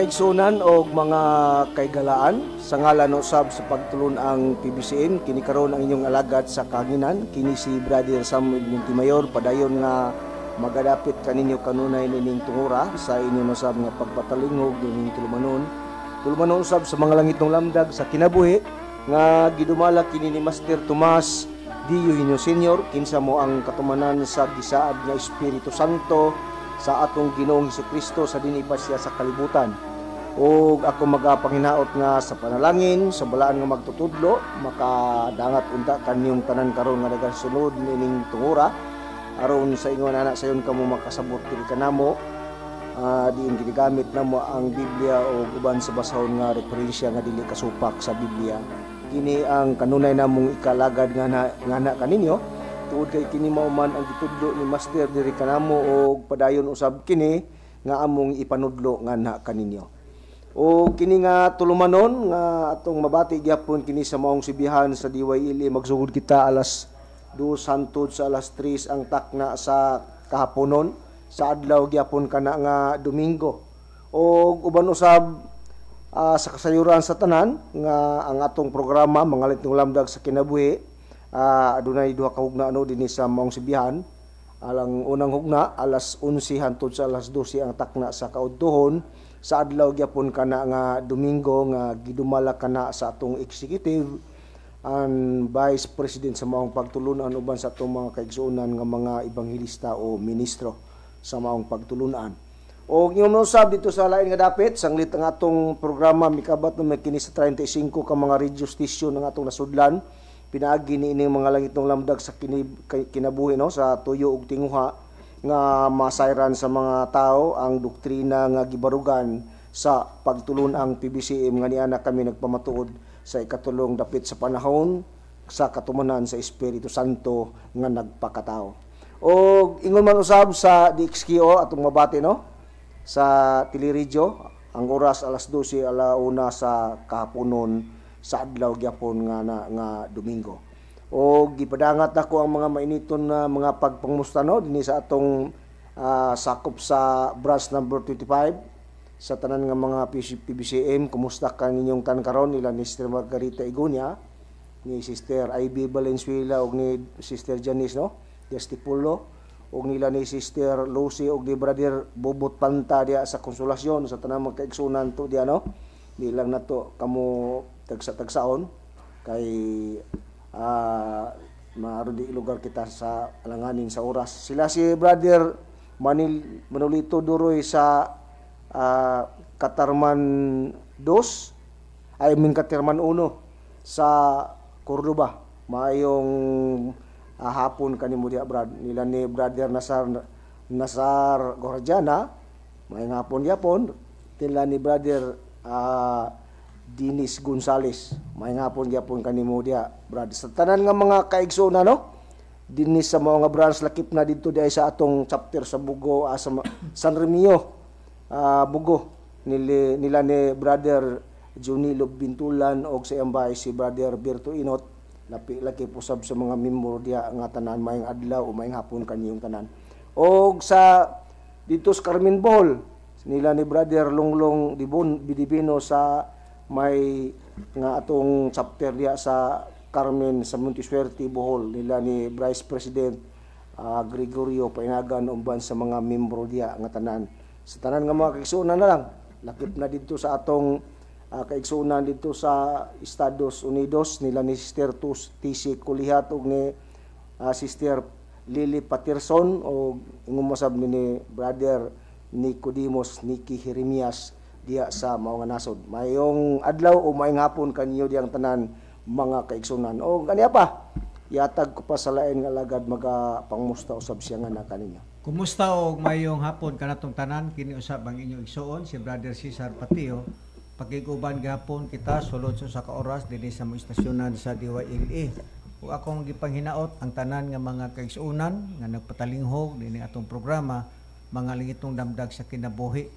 Kaigsunan og mga kaigalaan, sa ngalan usab sa pagtulon-ang PBCM, kini karon ang inyong alagad sa kahanginan, kini si Brother Samuel Montemayor, padayon nga magadapit kaninyo kanunay nining tungura sa inyong usab nga pagpatalingog nining tulumanon. Tulumanon usab sa mga langitnong lamdag sa kinabuhi nga gidumala kini ni Master Tomas D. Eugenio Senior, kinsa mo ang katumanan sa gisaad nga Espiritu Santo sa atong Ginoong Hesukristo sa dinhi pa siya sa kalibutan. Og ako magapanginaot nga sa panalangin sa balaan nga magtutudlo makadangat unta kanyong tanan karon nga nagasunod nining tungura, aron sa ingon ana sayon kamo makasabot diri kanamo. Diin ginagamit namo ang Biblia o uban sa basahon nga referensya nga dili kasupak sa Biblia. Kini ang kanunay namong ikalagad nga na kaninyo tungod kay kini mao man ang gitudlo ni Master diri kanamo og padayon usab kini nga among ipanudlo nga na kaninyo. O kini nga tulumanon nga atong mabati gyapon kini sa maong sibihan sa DYLE, magsugod kita alas 2 hantod sa alas 3 ang takna sa kahaponon sa adlaw gyapon kana nga Domingo. Og uban usab sa kasayuran sa tanan nga ang atong programa Mga Langitnong Lamdag sa Kinabuhi, adunay duha ka hugna no dinhi sa maong sibihan. Alang unang hugna alas 11 hantod sa alas 12 ang takna sa kaudtuhon sa adlaw gyapon kana nga Domingo nga gidumala kana sa atong executive and vice president sa maong pagtulunan uban sa atong mga kaigsuonan nga mga ebanghelista o ministro sa maong pagtulunan. O ingon usab dito sa lain nga dapit, sanglit ang atong programa mikabat no kini sa 35 ka mga radio station ang atong nasudlan pinaagi ni ining Mga Langitnong Lamdag sa Kinabuhi no, sa tuyo ug tinguha nga masayran sa mga tao ang doktrina nga gibarugan sa pagtulun-ang PBCM nga niana kami nagpamatuod sa ikatulong dapit sa panahon sa katumanan sa Espiritu Santo nga nagpakatao. O ingon man usab sa DXKO atong mabati no sa teleradyo, ang oras alas 12 alauna sa kahaponon sa adlaw gyapon nga na, nga Domingo. O gipadangat nako ang mga mainiton na mga pagpangmusta no dinhi sa atong sakop sa branch number 25 sa tanan nga mga PBCM. Kumusta ka ninyong tanan karon, nila ni Sister Margarita Igunya, ni Sister Ivy Valenzuela ug ni Sister Janice no Destipulo ug nila ni Sister Lucy ug ni Brother Bobot Panta diya sa Konsolasyon, sa tanan mga kaigsunan to diya no. Di lang nato kamo tagsa-tagsaon kay maaron di lugar kita sa alanganin sa oras. Sila si Brother Manil Manolito Duroy sa Katarman 2, I mean Katarman 1 sa Cordoba. Maayong hapon kanimo diha, Brad. Nila ni Brother Nasar Nasar Gorjana, maayong hapon gyapon. Nila ni Brother Dinis Gonzales, maayong hapon gyapon kanimo diha, Brad. Sa tanan nga mga kaigsoona no dinhi sa mga branch, lakip na didto diay sa atong chapter sa Bugo, sa San Remio, Bugo, nila ni Brother Junilo Bintulan og sa iyang bahay si Brother Berto Inot, lapi laki usab sa mga membro diha nga tanan, maayong adlaw o maayong hapon kaniyong tanan. Og sa dito sa Carmen, Bohol, nila ni Brother Lunglong Dibon Bidibino sa may nga atong chapter diha sa Carmen sa Montisuerte, Bohol, nila ni Vice President Gregorio Painagan uban sa mga membro diha nga tanan. Sa tanan nga mga kaigsuonan na lang, lakip na didto sa atong kaigsuonan didto sa Estados Unidos, nila ni Sister Tus TC Kulihat ug ni Sister Lily Patterson o ingon mosab ni Brother Nicodemus Niki Jeremias diha sa mao nga nasod. Mayong adlaw o maayong hapon kanyo diyang tanan, mga kaigsunan. O kaniya pa, yatag ko pa sa lain nga alagad, maga pangmusta usab siya nga na kaninyo. Kumusta og mayong hapon kanatong tanan, kini usab ang inyong igsuon si Brother Cesar Patio. Pakiguban gihapon kita sulod sa usa ka oras dinhi sa mga istasyonan sa DYLE. Ug akong gipanghinaot ang tanan nga mga kaigsuonan nga nagpatalinghog dinhi atong programa Mga Langitnong Damdag sa Kinabuhi.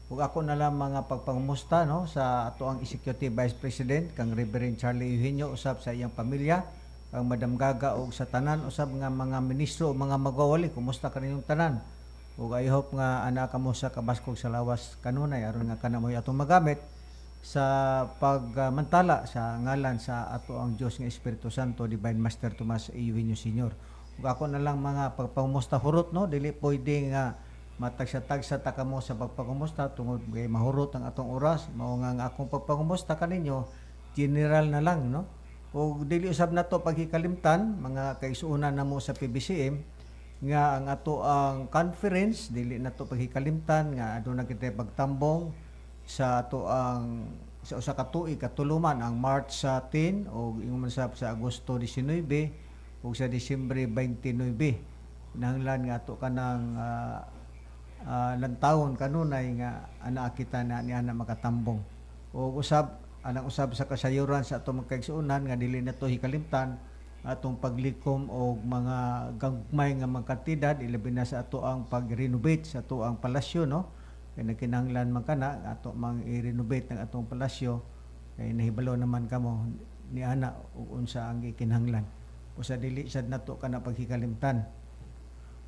Ug ako na lang mga pagpangumusta no sa ato ang Executive Vice President kang Reverend Charlie Eugenio usab sa iyang pamilya, kang Madam Gaga ug sa tanan usab nga mga ministro o mga magwawali, kumusta kaninyong tanan? Ug I hope nga ana kamo sa kabaskog sa lawas kanunay aron nga kana mo'y atong magamit sa pagmantala sa ngalan sa ato ang Dios nga Espiritu Santo, Divine Master Tomas A. Eugenio Senior. Ug ako na lang mga pagpangumusta hurot, no, dili pwede nga matagsa-tagsa ta kamo sa pagpangumusta tungod kay mahurot ang atong oras. Mao nga ang akong pagpangumusta kaninyo general na lang, no. Ug dili usab nato paghikalimtan, mga kaigsuonan namo sa PBCM, nga ang ato ang conference, dili nato paghikalimtan nga aduna kita pagtambong sa ato ang sa usa ka tuig katuluman, ang March sa 10 o ingon man sa Agosto 19 ug sa Disyembre 29. Kinahanglan nga ato kanang lantawon kanunay nga ana kita na niana makatambong. Ug usab anang usab sa kasayuran sa atong mga kaigsuonan nga dili nato hikalimtan atong paglikom og mga gagmay nga mga kantidad, ilabi na sa ato ang pag-renovate sa ato ang palasyo, no, kay nagkinahanglan man kana ato mang i-renovate ang atong palasyo kay nahibalo naman kamo ni ana ug unsa ang gikinahanglan. Usa dili sad nato kana paghikalimtan.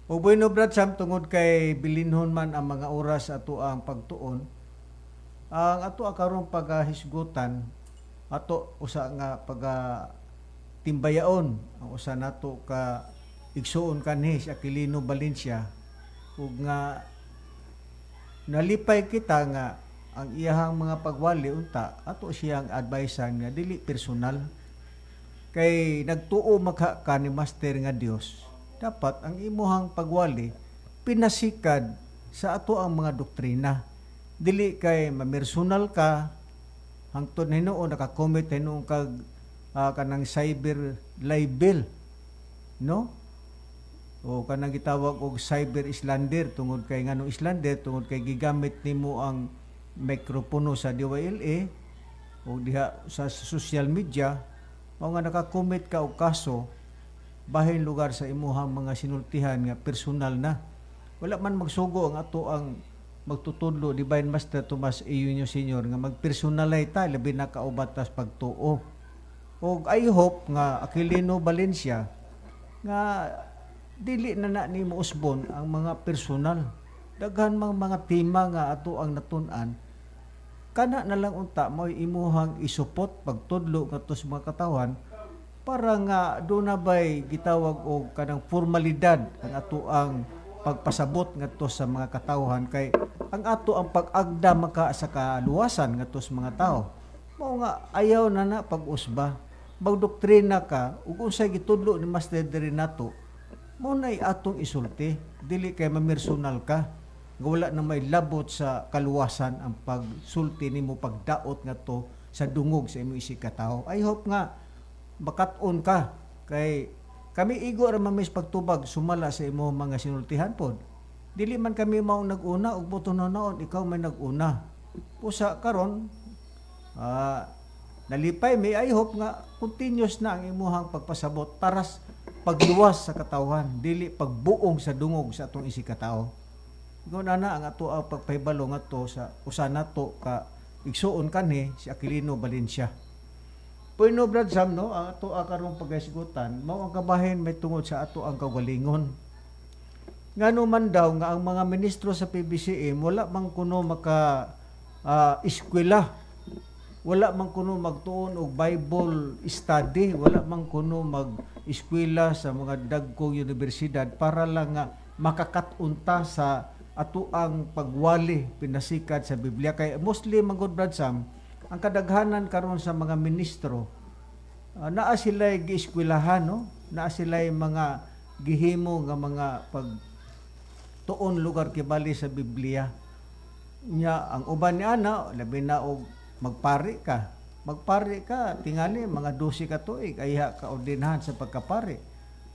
O bueno, Brad Sam, tungod kay bilinhon man ang mga oras ato ang pagtuon, ang ato karon paghahisgutan, ato usa nga pag timbayaon ang usa nato ka igsuon kanhi, si Aquilino Valencia, ug nga nalipay kita nga ang iyahang mga pagwali unta ato siyang advisean nga dili personal, kay nagtuo makha ka ni Master nga Dios, dapat ang imuhang pagwali pinasikad sa ato ang mga doktrina, dili kay mamersonal ka hangtod hinuon nakakomit hinuon kag kanang cyber libel, no, o kanang gitawag og cyber slander. Tungod kay nganong slander? Tungod kay gigamit nimo ang mikropono sa DYLA o diha sa social media, mao nga nakakomit ka og kaso bahin lugar sa imuhang mga sinultihan nga personal na. Wala man magsugo ang ato ang magtutudlo, Divine Master Tomas A. Eugenio Senior, nga magpersonalay ta, labi na kauban tas pagtuo. Og I hope nga Aquilino Valencia nga dili na na nimo usbon ang mga personal. Daghan mang mga tema nga ato ang natun-an, kana na lang unta mo'y imuhang isupot pagtudlo ngadto sa mga katawhan para nga doon na bay gitawag og kanang formalidad ang ato ang pagpasabot ngadto sa mga katawhan, kay ang ato ang pag-agda maka sa kaluwasan ngadto sa mga tao. Mao nga ayaw na na pag-usba. Magdoktrina ka ug unsay gitudlo ni Master diri nato, mao nay atong isulti, dili kay mamersonal ka nga wala na may labot sa kaluwasan ang pagsulti nimo, pagdaot ngadto sa dungog sa imong isig katawo. I hope nga makat-on ka kay kami igo ra man mis pagtubag sumala sa imong mga sinultihan pod. Dili man kami mao nag-una ug buto naon ikaw may nag-una. Usa karon nalipay mi. I hope nga continuous na ang imuhang pagpasabot para pagluwas sa katawhan, dili pagbuong sa dungog sa atong isig katawo. Ikaw na na ang ato ang pagpahibalo ngadto sa usa nato ka igsuon kanhi, si Aquilino Valencia. Bueno, Brad Sam, no, ang ato ang karong paghisgutan, mao ang kabahin may tungod sa ato ang kaugalingon. Ngano man daw nga ang mga ministro sa PBCM wala man kuno maka eskwela, wala man kuno magtuon og Bible study, wala man kuno mag eskwela sa mga dagkong universidad para lang nga makakat-unta sa ato ang pagwali pinasikat sa Biblia? Kay mostly man gud, Brad Sam, ang kadaghanan karon sa mga ministro naa sila gieskwelahan, no, naa sila mga gihimo nga mga pag tuon lugar kibali sa Biblia nya. Ang uban ni ana, labi na og magpari ka, tingali mga 12 ka tuig ayha ka ordinahan sa pagkapari,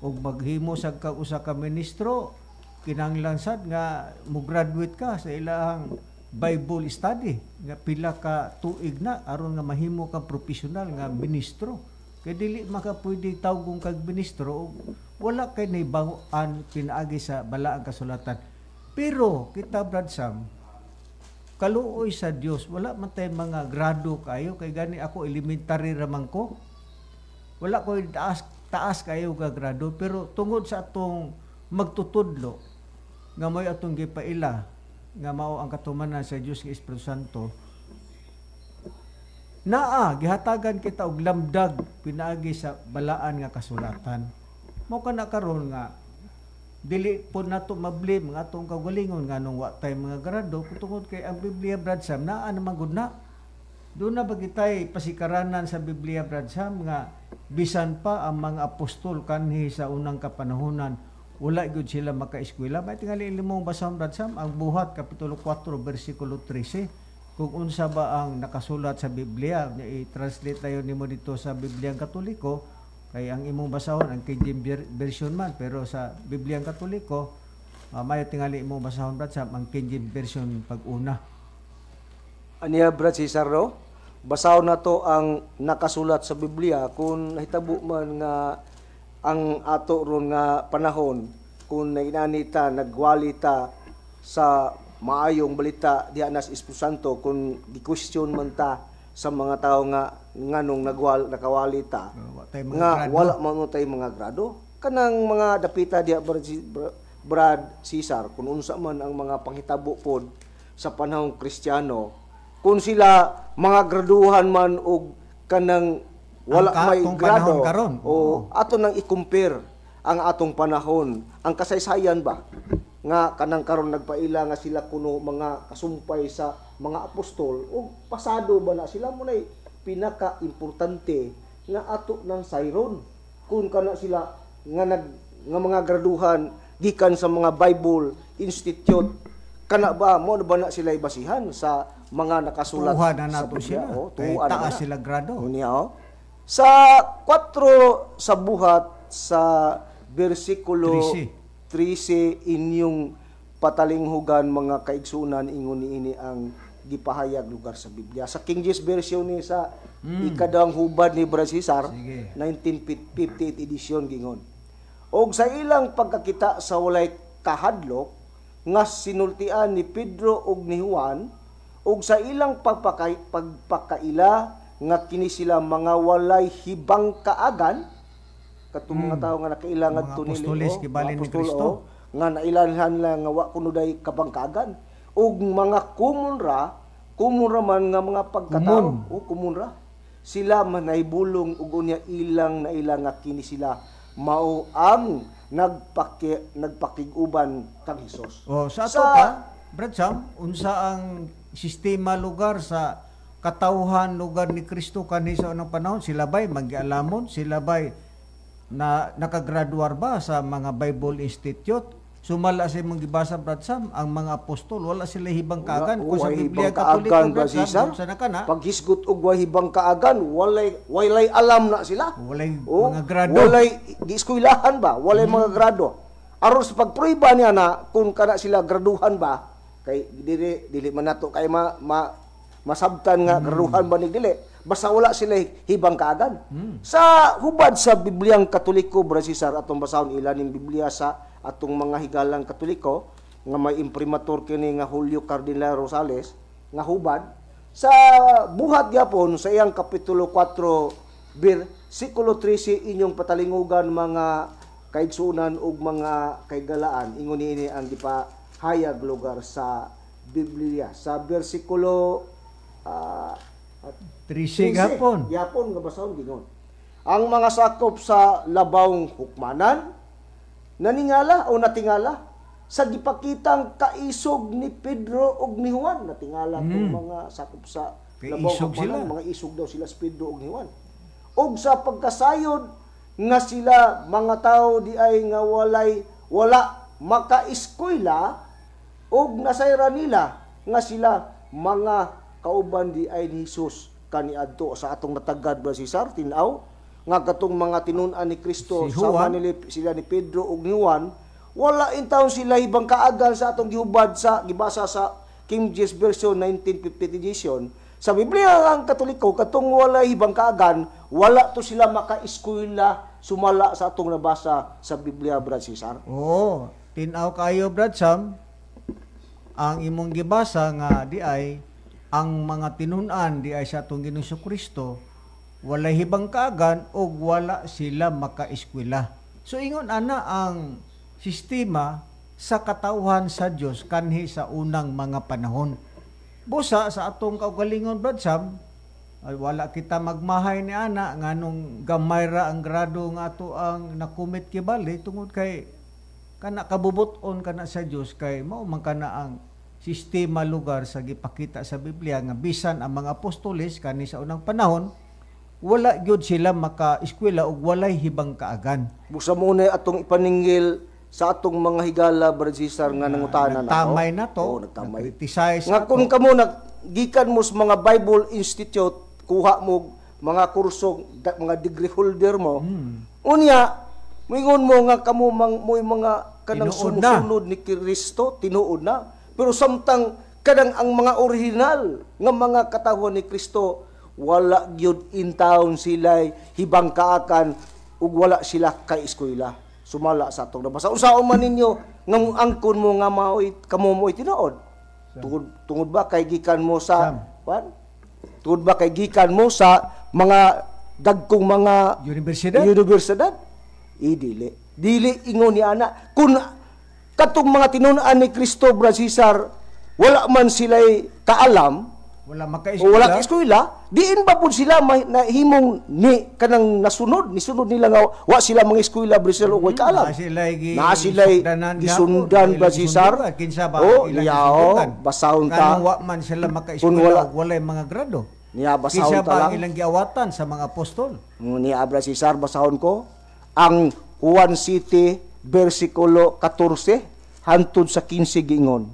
ug maghimo sad ka usa ka ministro, kinahanglan sad nga mo graduate ka sa ilahang Bible study nga pila ka tuig na aron nga mahimo kang profesional nga ministro, kay dili maka pwede tawgon kag ministro ug wala kay nahibaw-an pinaagi sa balaang kasulatan. Pero kita, Brad Sam, kaluoy sa Dios, wala man tay mga grado kayo, kay gani ako elementary raman ko, wala ko taas taas kayo ga grado, pero tungod sa atong magtutudlo nga mo'y atong gipaila nga mao ang katumanan sa Dios nga Espiritu Santo, naa gihatagan kita og lamdag pinaagi sa balaan nga kasulatan. Mao kana karon nga dili po nato mablame ang atong kaugalingon nganong wa tay mga grado, tungod kay ang Biblia, Brad Sam, naa naman gud na. Doon na ba kitay pasikaranan sa Biblia, Brad Sam, nga bisan pa ang mga apostol kanhi sa unang kapanahonan, wala gyud sila makaeskwela. May tingali imong basahon, Brad Sam, ang Buhat kapitulo 4 bersikulo 13, kung unsa ba ang nakasulat sa Biblia. I-translate tayo nimo dito sa Bibliang Katoliko, kay ang imong basahon ang King James Version man, pero sa Bibliang Katoliko, mayo tingali imong basahon, Brad Sam, ang King James Version pag-una. Aniya, Brad Cesar, no? Basahon nato ang nakasulat sa Biblia kung nahitabo man nga ang ato ron nga panahon, kung nainani ta, nagwali ta sa maayong balita diha na sa Espiritu Santo, kung gi-question man ta sa mga tao nga nganong nakawali ta, Wa tay mga nga grado. Wala man tay mga grado, kanang mga dapita diha, Brad Cesar, kung unsa man ang mga panghitabo pod sa panahong Kristiyano, kung sila mga graduhan man og kanang wala Ang may tong grado panahon karon. o ato nang i-compare ang atong panahon, ang kasaysayan ba nga kanang karon nagpaila nga sila kuno mga kasumpay sa mga apostol o pasado ba na sila. Mo nay pinaka-importante nga ato ng sayron kung kana sila nga nag nga mga graduhan gikan sa mga Bible Institute, kana ba mo na ba na sila ibasihan sa mga nakasulat Tuuhan na sa nato Biblia? sila. Oh, Kay tuuhan na taas na. sila grado. Unya, oh. Sa 4 sa Buhat sa bersikulo 13. 13, inyong patalinghugan, mga kaigsunan, ingon niini ang gipahayag lugar sa Biblia. Sa King James Version ni sa ikadawang hubad ni Brad Cesar, Sige. 1958 edition, gingon. Og sa ilang pagkakita sa walay kahadlok nga sinultian ni Pedro ug ni Juan, ug sa ilang pagpakaila nga kini sila mga walay hibang kaagan, katong mga tawo nga nakaila Mga ngadto nila, apostoles oh, gibalin mga ni apostol, Kristo. Oh, nga nailanhan lang nga wa kuno day kabangkagan ug mga common ra, common ra man nga mga pagkatao. Common. O common ra sila man naibulong, ug unya ilang naila nga kini sila mao ang nagpakig-uban kang Hesus. Oh, sa ato pa, Brad Sam, unsa ang sistema lugar sa katawhan lugar ni Kristo kanhi sa unang panahon? Sila ba'y magialamon? Sila ba'y na nakagraduar ba sa mga Bible Institute? Sumala sa imong gibasa, Brad Sam, ang mga apostol wala sila hibang kaagan. Kung sa Way Biblia hibang Katoliko, kaagan, Brad Brad Sam, Cesar. unsa na kana? Paghisgot og way hibang kaagan, walay alam na sila. Walay Oh, mga grado. Walay gieskwelahan ba? Walay mga grado. Aron sa pagprueba niya na kung kana sila graduhan ba, kay dili dili man nato kay ma, ma masabtan nga graduhan ba ni dili. Basta wala sila hibang kaagan. Sa hubad sa Bibliang Katoliko, Brad Cesar, atong basahon ilan ning Biblia sa atong mga higalang Katoliko nga may imprimatur kini nga Julio Cardinal Rosales nga hubad sa Buhat gyapon sa iyang kapitulo 4 bersikulo 13, inyong patalingugan, mga kaigsunan ug mga kaigalaan, ingon niini ang gipahayag lugar sa Biblia sa bersikulo 13 gapon. Gyapon nga basahon, gingon. Ang mga sakop sa labawng hukmanan naningala o natingala sa gipakitang kaisog ni Pedro ug ni Juan. Natingala tong mga sakop sa Kay labawng isog hukmanan, sila. Mga isog daw sila si Pedro ug ni Juan. Ug sa pagkasayod nga sila mga tao di ay nga wala makaeskwela, ug nasayran nila nga sila mga kauban di ay ni Jesus kaniadto. Sa atong natagad ba, Cesar, tin-aw nga katong mga tinun-an ni Kristo Si sama Juan. nila sila ni Pedro ug ni Juan, wala in taon sila hibang kaagan sa atong gihubad sa gibasa sa King James Version 1950 edition sa Biblia ang Katoliko. Katong wala hibang kaagan, wala to sila makaeskwela sumala sa atong nabasa sa Biblia, Brad Cesar. Oo, tin-aw kayo, Brad Sam, ang imong gibasa nga di ay ang mga tinun-an di ay sa atong Ginoong Kristo walay hibang kaagan og wala sila makaeskwela. So ingon ana ang sistema sa katawhan sa Dios kanhi sa unang mga panahon. Busa sa atong kaugalingon, Brad Sam, ay wala kita magmahay ni ana nganong gamay ra ang grado nga ato ang nakumit kibali, tungod kay kana kabubut-on kana sa Dios, kay mao man kana ang sistema lugar sa gipakita sa Biblia nga bisan ang mga apostoles kani sa unang panahon wala gyud sila maka-eskwela ug walay hibang kaagan. Busa mo na atong ipaningil sa atong mga higala, Brad Cesar, nga nangutana na. Nagtamay na to. Oo, nagtamay. Nag-criticize nga na kung to. Kamo naggikan mo sa mga Bible Institute, kuha mo mga kurso, mga degree holder mo. Unya, moingon mo nga kamo mang mo'y mga kanang Tinuod na. Sumusunod ni Kristo, tinuod na. Pero samtang kanang ang mga original nga mga katawhan ni Kristo, wala gyud in town sila hibang kaakan ug wala sila kay eskwela. Sumala sa atong nabasa. Unsaon man ninyo nga angkon mo nga maoy kamo mo'y tinuod? Tungod ba kay gikan mo sa Sam. Kwan? Tungod ba kay gikan mo sa mga dagkong mga Universidad? Universidad? Dili. Dili ingon ni ana. Kung katong mga tinun-an ni Kristo, Brad Cesar, wala man sila'y kaalam, Wala o maka-eskwela. wala ka eskwela, diin ba pud sila may nahimong ni kanang nasunod, nisunod nila nga wa sila mga eskwela, Brad Cesar, o way kaalam? Naa sila Naa sila'y gisundanan gisundan gyapon, ba ilang Cesar? gisundugan. Kinsa ba Oh, ilang niya, gisundugan? oh, basahon ta. Nganong wa man sila maka-eskwela Kung wala- ug walay mga grado? Niya basahon Kinsa ta ba ang lang. ilang giawatan sa mga apostol? Ni Brad Cesar, basahon ko ang Juan 7 versikulo 14 hantod sa 15, giingon.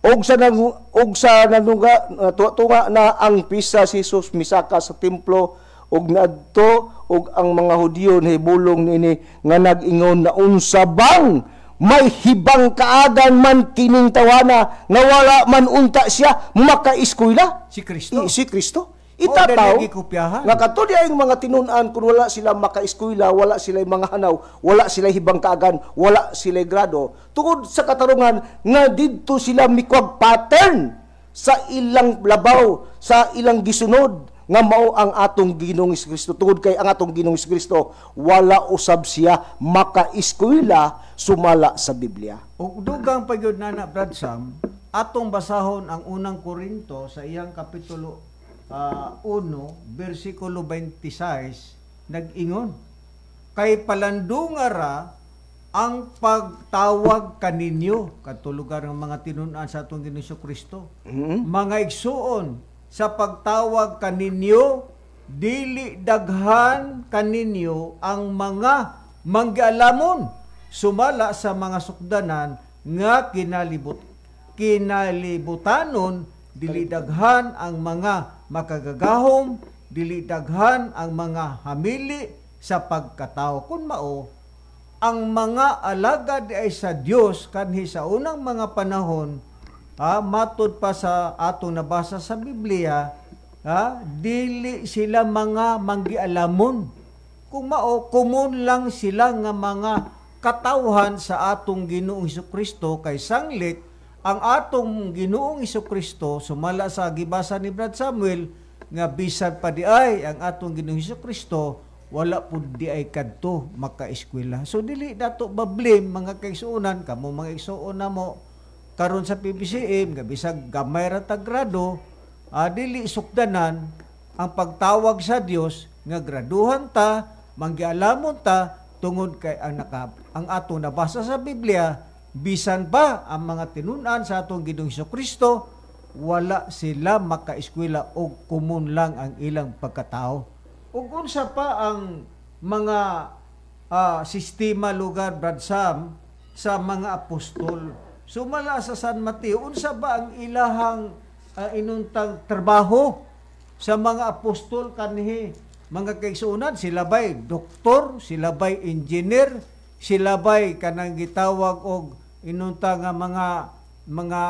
Og sa nanuga tunga na ang pista, si Jesus misaka sa templo og naadto, og ang mga Hudiyo nahibulong niini nga nag-ingon na, "Unsa bang may hibang kaagan man kining tawana nga wala man unta siya makaeskwela?" Si Kristo. Si Kristo. Oh, Itataw dali gikopyahan. nga kadto di ang mga tinun-an, kung wala sila makaeskwela, wala sila mga hanaw, wala sila hibang kaagan, wala sila grado. Tungod sa katarungan nga didto sila mikuag pattern sa ilang labaw, sa ilang gisunod nga mao ang atong Ginoong Kristo, tungod kay ang atong Ginoong Kristo wala usab siya makaeskwela sumala sa Biblia. Ug dugang pa gyud na, Brad Sam, atong basahon ang Unang Korinto sa iyang kapitulo 1, bersikulo 26, nag-ingon, "Kay palandunga ra ang pagtawag kaninyo," kadto lugar ng mga tinun-an sa atong Ginoong Kristo. "Mga igsuon, sa pagtawag kaninyo, dili daghan kaninyo ang mga manggialamon sumala sa mga sukdanan nga kinalibutanon, dili daghan ang mga makagagahom, dili daghan ang mga hamili sa pagkatao." Kung mao, ang mga alagad ay sa Dios kanhi sa unang mga panahon, matud pa sa atong nabasa sa Biblia, dili sila mga manggialamon. Kung mao, common lang sila nga mga katawhan sa atong Ginoong Kristo, kay sanglit ang atong Ginoong Kristo, sumala sa gibasa ni Brad Samuel nga bisan pa di ay ang atong Ginoong Kristo wala pud di ay kadto makaeskwela. So dili nato ma-blame, mga kaigsuonan, kamo mga igsuon namo karon sa PBCM nga bisag gamay ra tag grado, dili sukdanan ang pagtawag sa Dios nga graduhan ta, manggialamon ta, tungod kay ang atong nabasa sa Biblia, bisan pa ang mga tinun-an sa atong Ginoong Kristo wala sila makaeskwela og common lang ang ilang pagkatao. Ug unsa pa ang mga sistema lugar, Brad Sam, sa mga apostol? Sumala sa San Mateo, unsa ba ang ilahang inuntang trabaho sa mga apostol kanhi, mga kaigsuonan? Sila bay doktor, sila bay engineer, sila bay kanang gitawag og inunta nga mga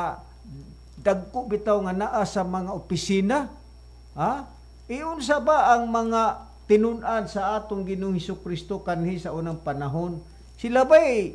dagko bitaw nga naa sa mga opisina? Ha, iunsa ba ang mga tinun-an sa atong Ginoong Kristo kanhi sa unang panahon? Sila bay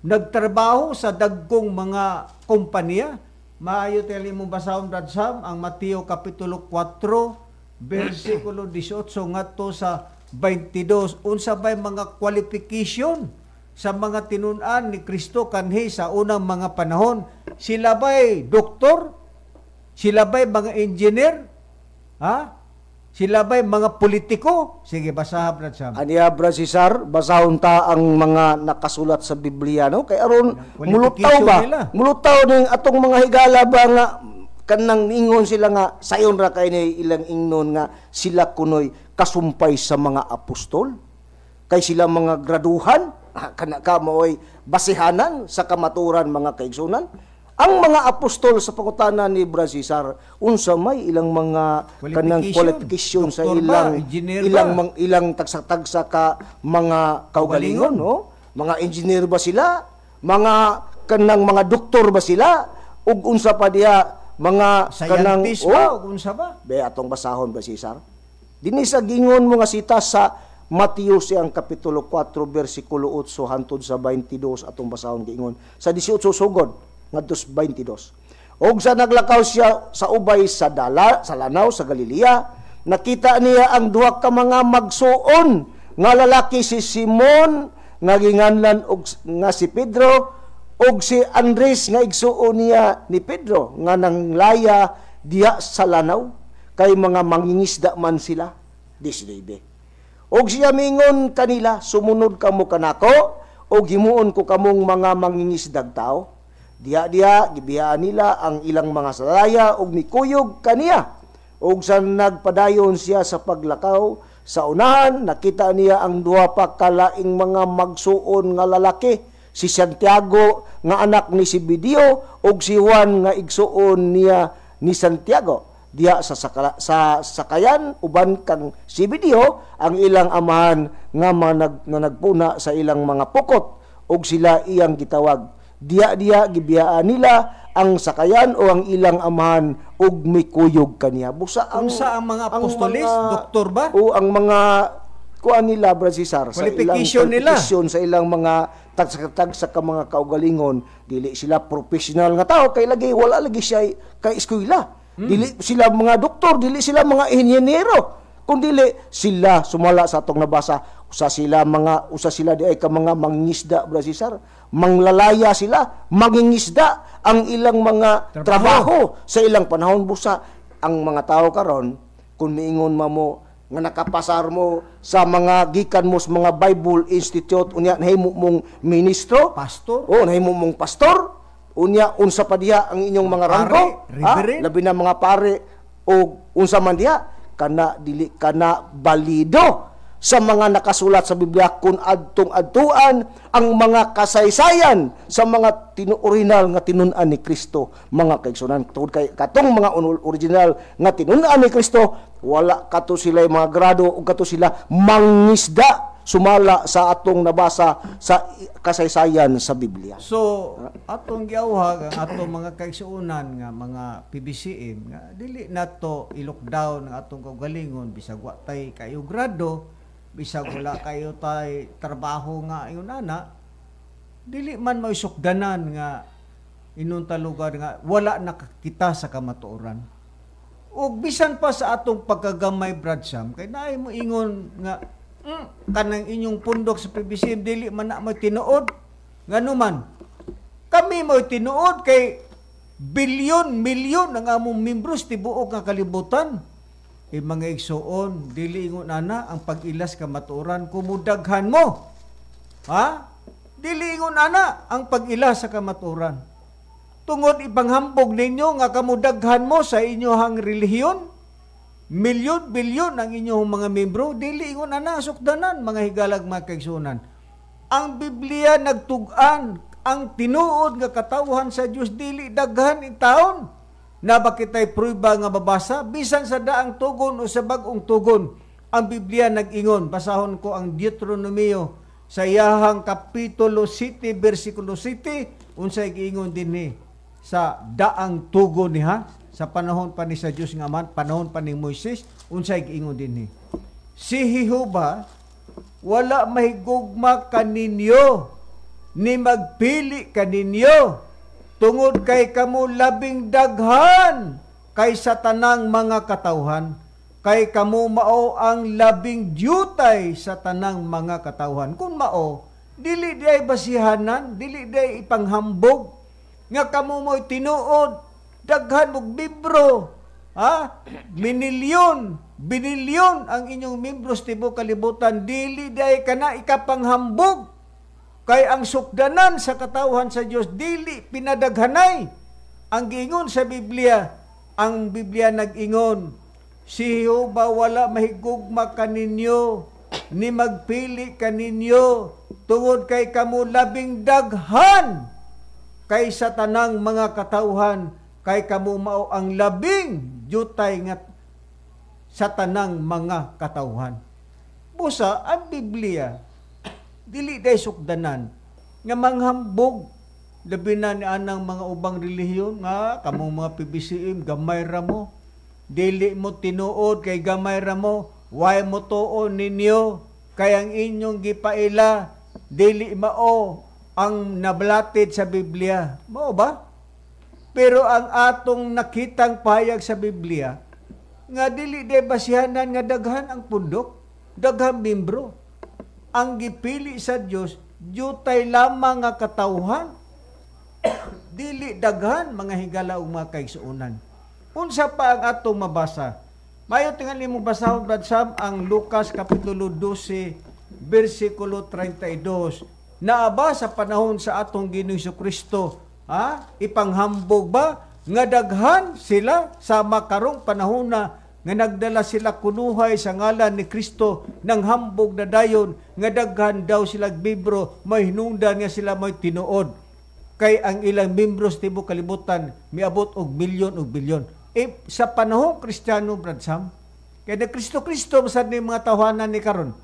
nagtrabaho sa dagkong mga kompanya? Maayo tayo mong basahon, Brad Sam, ang Mateo Kapitulo 4, versikulo 18 ngadto sa 22. Unsa bay mga qualification sa mga tinun-an ni Kristo kanhi sa unang mga panahon? Sila ba'y doktor? Sila ba'y mga engineer? Ha? Sila ba'y mga politiko? Sige, basaha, Brad Sam. Aniya, Brad Cesar, basahon ta ang mga nakasulat sa Biblia, no? Kay aron mulutaw ba? Nila. Mulutaw ning atong mga higala ba nga kanang ningon sila nga sayon ra kay ni ilang ingnon nga sila kunoy kasumpay sa mga apostol? Kay sila mga graduhan, kana ka maoy basihanan sa kamaturan, mga kaigsunan. Ang mga apostol, sa pangutana ni Brad Cesar, unsa may ilang mga kanang qualification sa ilang ba, ilang mang, ilang tagsa-tagsa ka mga kaugalingon, no? Mga engineer ba sila? Mga kanang mga doktor ba sila? Ug unsa pa diha mga kanang ba, ug unsa ba? Be, atong basahon, Brad Cesar. Dinhi sa gingon mo nga sita sa Mateo siyang kapitulo 4 bersikulo 8 hantod sa 22, atong basahon giingon sa 18 sugod ngadto sa 22. Og sa naglakaw siya sa ubay sa dala sa lanaw sa Galilea, nakita niya ang duha ka mga magsuon nga lalaki, si Simon nga ginganlan og nga si Pedro og si Andres nga igsuon niya ni Pedro, nga nanglaya diha sa lanaw kay mga mangingisda man sila. 19. Og siya mingon kanila, "Sumunod kamo kanako og himuon ko kamong mga mangingisdag tao." Diha-diha gibiyaan nila ang ilang mga salaya og mikuyog kaniya. Og sa nagpadayon siya sa paglakaw sa unahan, nakita niya ang duha pa kalaing mga magsuon nga lalaki, si Santiago nga anak ni Zebedeo ug si Juan nga igsuon niya ni Santiago, diha sa sakayan uban kang Zebedeo ang ilang amahan nga nga nagpuna sa ilang mga pukot, ug sila iyang gitawag. Diha-diha gibiyaan nila ang sakayan o ang ilang amahan ug mikuyog kaniya. Busa ang unsa ang mga apostolis, doktor ba? O ang mga kuan nila, Brad Cesar, sa ilang nila, sa ilang mga tagsa-tagsa ka mga kaugalingon, dili sila professional nga tao kay lagi wala lagi siya kay eskwela. Dili sila mga doktor, dili sila mga inhinyero. Kung dili sila sumala sa atong nabasa, usa sila di ay ka mga mangingisda, Brad Cesar. Manglalaya sila, mangingisda ang ilang mga trabaho sa ilang panahon. Busa ang mga tao karon, kung miingon mamo nga nakapasar mo sa mga gikan mo sa mga Bible Institute, unya nahimo mong ministro, pastor, o nahimo mong pastor, unya unsa pa diha ang inyong mga ranggo, labi na mga pare o unsa man diha, kana dili kana balido sa mga nakasulat sa Biblia kun adtong adtuan ang mga kasaysayan sa mga original nga tinun-an ni Kristo, mga kaigsunan. Tungod kay katong mga original nga tinun-an ni Kristo, wala kato sila mga grado o kato sila mangisda sumala sa atong nabasa sa kasaysayan sa Biblia. So atong giawhag ang atong mga kaigsuonan nga mga PBCM nga dili nato i-lockdown ang atong kaugalingon bisag wa tay kayo grado, bisag wala kayo tay trabaho nga ingon ana, dili man maisukdanan nga inunta lugar nga wala nakakita sa kamatuoran. Og bisan pa sa atong pagkagamay, Brad Sam, kay naay mo ingon nga kanang inyong pundok sa PBCM dili man na mo tinuod. Ngano man kami mo tinuod kay bilyon, milyon ang among membros tibuok nga kalibutan. E mga igsuon, dili ingon ana ang pag-ilas kamatuoran kumudaghan mo. Ha? Dili ingon ana ang pag-ilas sa kamatuoran. Tungod ipanghambog ninyo nga kamudaghan mo sa inyohang relihiyon, milyon, bilyon ang inyong mga membro, dili ingon ana sukdanan, mga higalag, mga kaigsuonan. Ang Biblia nagtug-an ang tinuod nga katawhan sa Dios dili daghan in taon. Na ba kita'y prueba nga babasa bisan sa daang tugon o sa bag-ong tugon? Ang Biblia nag-ingon, basahon ko ang Deuteronomio sa iyahang kapitulo 7 bersikulo 7, unsay giingon dinhi sa daang tugon niha sa panahon pa ni sa Dios nga man, panahon pa ni Moises, unsay giingon dinhi? Si Jehova wala mahigugma kaninyo ni magpili kaninyo tungod kay kamo labing daghan kaysa tanang mga katawhan, kay kamo mao ang labing dyutay sa tanang mga katawhan. Kung mao, Dili diay basihanan, dili diay ipanghambog nga kamo mo'y tinuod, daghan mog membro, ha? Minilyon, binilyon ang inyong membros tibuok kalibutan, dili diay kana ikapanghambog. Kay ang sukdanan sa katawhan sa Dios dili pinadaghanay. Ang giingon sa Biblia, ang Biblia nag-ingon, si Jehova wala mahigugma kaninyo, ni magpili kaninyo, tungod kay kamo labing daghan kaysa tanang mga katawhan, kay kamo mao ang labing jutay nga sa tanang mga katawhan. Busa, ang Biblia dili day sukdanan nga manghambog, labi na ni anang mga ubang relihiyon nga kamong mga PBCM, gamay ra mo, dili mo tinuod kay gamay ra mo, way mo tuon ninyo kay ang inyong gipaila dili mao ang nablatid sa Biblia. Mao ba? Pero ang atong nakitang pahayag sa Biblia nga dili day basihanan nga daghan ang pundok, daghan membro. Ang gipili sa Dios jutay lamang nga katawhan, dili daghan, mga higala ug mga kaigsuonan. Unsa pa ang atong mabasa? Mayo tingali mo basahon, Brad Sam, ang Lucas kapitulo 12 bersikulo 32. Naa ba sa panahon sa atong Ginoong Kristo, ha? Ipanghambog ba nga daghan sila sa makarong panahon na nga nagdala sila kunuhay sa ngalan ni Kristo, nang hambog na dayon nga daghan daw sila membro, may hinungdan nga sila may tinuod kay ang ilang membros tibuok kalibutan miabot og milyon og bilyon? Eh, sa panahon Kristiyano, Brad Sam, kay na Kristo-Kristo sad ni mga tawhanan ni karon.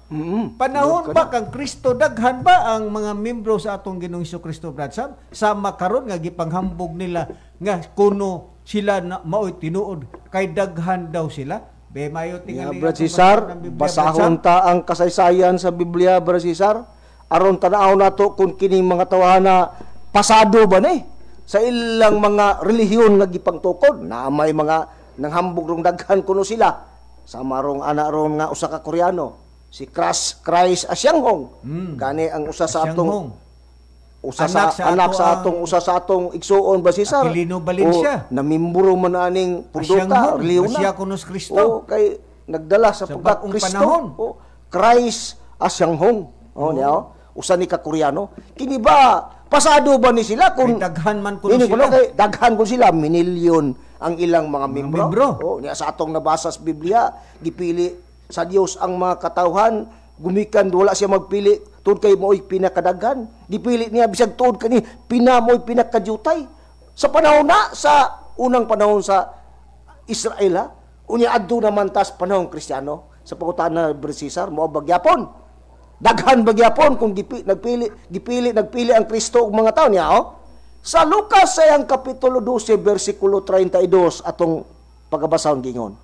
Panahon ba kang Kristo, daghan ba ang mga membro sa atong Ginoong Kristo, Brad Sam? Sama karon nga gipanghambog nila nga kuno sila na maoy tinuod kay daghan daw sila. Be mayo tingali Brad atong Cesar, basahon ng Biblia, Brad basahon Sam. Ta ang kasaysayan sa Biblia, Brad Cesar. Aron tan-aw nato kung kining mga tawhana pasado ba ni sa ilang mga relihiyon nga gipangtukod. Na may mga nanghambog rong daghan kuno sila. Sama rong ana ron nga usa ka Koreano, si Christ Christ Ahnsahnghong. Gani ang usa sa atong Ahnsahnghong. Usa Anak sa sa anak ato sa atong usa sa atong igsuon ba, Cesar? Aquilino Valencia. O, namimburo man aning pundota, Ahnsahnghong, relihiyon na. Siya kuno si Kristo. O, kay nagdala sa Sa pagka bag-ong Kristo. panahon. O, Christ Ahnsahnghong. O, niya, o. Usa ni ka Koreano. Kini ba pasado ba ni sila kung Kay daghan man kuno Ini sila. kuno kay daghan kun sila, minilyon ang ilang mga membro. Membro. O, niya sa atong nabasa sa Biblia, gipili sa Dios ang mga katawhan gumikan wala siya magpili tuod kay mo'y pinakadaghan. Gipili niya bisag tuod kani pina mo'y pinakadyutay. Sa panahon na sa unang panahon sa Israel, ha? Unya adto naman tas panahon Kristiyano sa pangutana, Brother Cesar, mao bagyapon. Daghan bagyapon kung nagpili gipili nagpili ang Kristo og mga tao niya, oh. Sa Lucas sa iyang kapitulo 12 bersikulo 32 atong pagabasahon, gingon: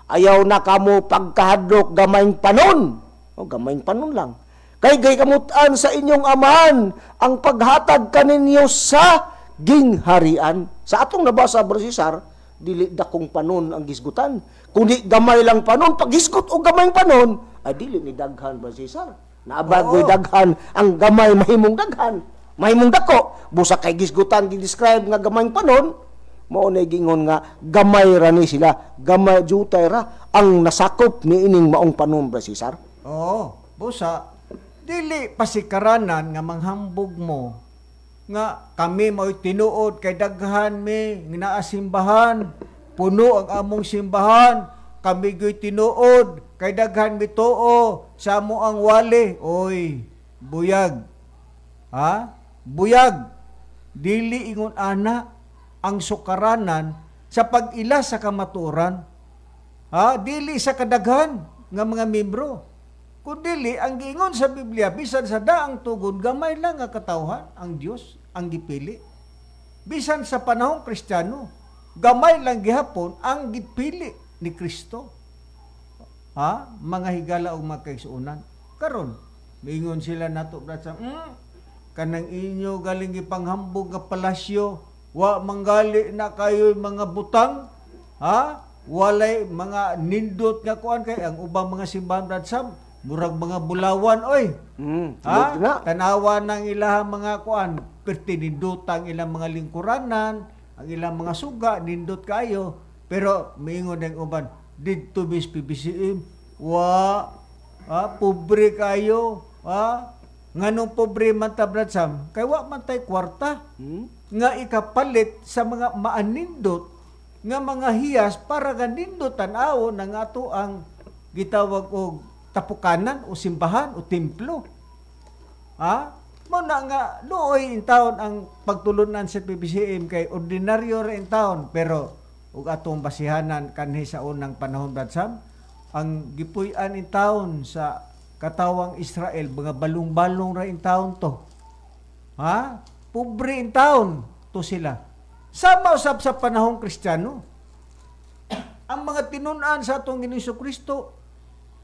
"Ayaw na kamo pagkahadlok, gamayng panon." O, gamayng panon lang. "Kay gikamutan sa inyong Amahan ang paghatag kaninyo sa gingharian." Sa atong nabasa, Bro Cesar, dili dakong panon ang gisgutan, kundi gamay lang panon. Pag gisgot og gamayng panon, ay dili ni daghan, Bro Cesar. Naabagoy daghan ang gamay mahimong daghan, mahimong dako. Busa kay gisgutan, gi-describe nga gamayng panon, mao na gingon nga gamay ra ni sila, gamay jutay ra ang nasakop ni ining maong panon, Bro Cesar. Oo, busa dili pasikaranan nga manghambog mo nga kami mo'y tinuod kay daghan mi nga naa simbahan, puno ang among simbahan, kami gyoy tinuod kay daghan mi tuo sa amo ang wali. Oy, buyag. Ha? Buyag. Dili ingon ana ang sukaranan sa pag-ila sa kamatuoran. Ha? Dili sa kadaghan nga mga membro. Kundili ang giingon sa Biblia, bisan sa daang tugon, gamay lang nga katawhan ang Dios ang gipili. Bisan sa panahong Kristiyano, gamay lang gihapon ang gipili ni Kristo. Ha? Mga higala ug mga kaigsuonan. Karon, miingon sila nato, Brad, sa kanang inyo galing gipanghambog nga palasyo, wa manggali na kayo mga butang, ha? Walay mga nindot nga kuan kay ang ubang mga simbahan, Brad Sam, Murag mga bulawan oy. Ha? Na. Tanawa ng ilahang mga kuan, perti nindot ang ilang mga lingkuranan, ang ilang mga suga, nindot kayo. Pero miingon ang uban, didto bis PBCM, wa, pobre kayo, ha? Nganong pobre man ta, Brad Sam? Kay wa man tay kwarta nga ikapalit sa mga maanindot nga mga hiyas para nga nindot tan-awon ang ato ang gitawag og tapukanan o simbahan o templo. Ha? Mo na nga luoy in taon ang pagtulunan sa PBCM kay ordinaryo ra in taon, pero ug atong basihanan kanhi sa unang panahon, Brad Sam, ang gipuy-an in taon sa katawang Israel, mga balong-balong ra in taon to. Ha? Pobre in taon to sila. Sama usab sa panahong Kristiyano. Ang mga tinun-an sa atong Ginoong Kristo,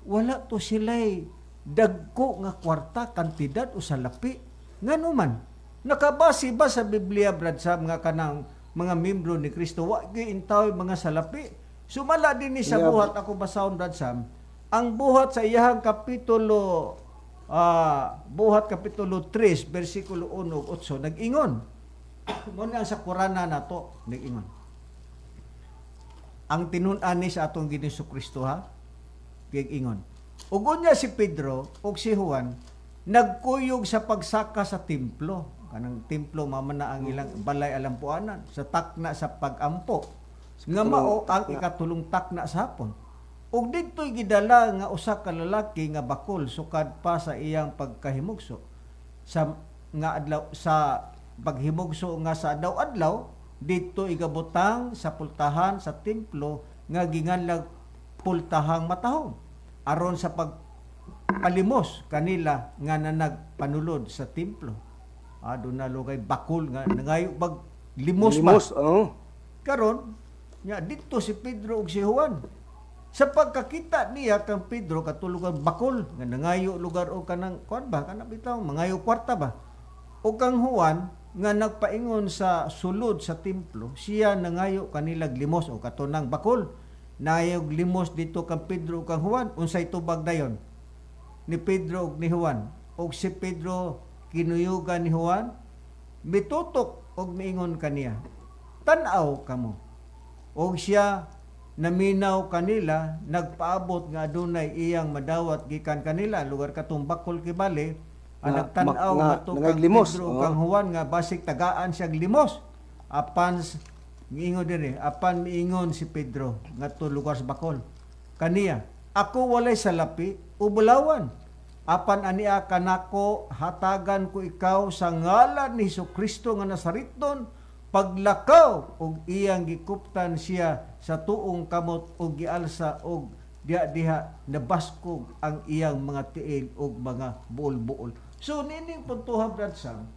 wala to sila'y dagko nga kwarta, kantidad o salapi. Ngano man? Nakabase ba sa Biblia, Brad Sam, nga kanang mga membro ni Kristo wa gyud intaw mga salapi? Sumala din ni sa buhat ako basahon, Brad Sam. Ang buhat sa iyahang kapitulo buhat kapitulo 3 bersikulo 1 ug 8 nag-ingon. Mo na ang sa Kurana nato nag-ingon. Ang tinun-an ni sa atong Ginoong Kristo ha, giingon. Ug unya si Pedro ug si Juan nagkuyog sa pagsaka sa templo. Kanang templo mama na ang ilang balay alampuanan sa takna sa pagampo. Nga mao ang ikatulong takna sa hapon. Ug didto'y gidala nga usa ka lalaki nga bakol sukad pa sa iyang pagkahimugso. Sa nga adlaw sa paghimugso nga sa adlaw-adlaw didto igabutang sa pultahan sa templo nga ginganlag Pultahang Matahong aron sa pagpalimos kanila nga nanagpanulod sa templo. Ah, doon na kay bakol nga nangayo bag limos ba? Limos, oh. Karon nya didto si Pedro ug si Juan. Sa pagkakita niya kang Pedro katulugan bakol nga nangayo lugar o kanang kuan ba, kanang bitaw mangayo kwarta ba. O kang Juan nga nagpaingon sa sulod sa templo, siya nangayo kanilag limos o katunang bakol. Nayog limos dito kang Pedro ug kang Juan, unsay tubag dayon ni Pedro ug ni Juan? Og si Pedro kinuyugan ni Juan, mitutok og miingon kaniya, "Tan-aw kamo." Og siya naminaw kanila, nagpaabot nga adunay iyang madawat gikan kanila, lugar katong bakol kibali ang nagtan-aw ngadto kang limos, Pedro ug kang Juan nga basig tagaan siyang limos. Apan miingon diri, apan miingon si Pedro ngadto lugar sa bakol kaniya, "Ako walay salapi o bulawan, apan ania kanako hatagan ko ikaw. Sa ngalan ni Kristo nga Nazareton, paglakaw." Og iyang gikuptan siya sa tuong kamot og gialsa, og diha diha nabaskog ang iyang mga tiil og mga buol-buol. So nining puntuha, Brad Sam,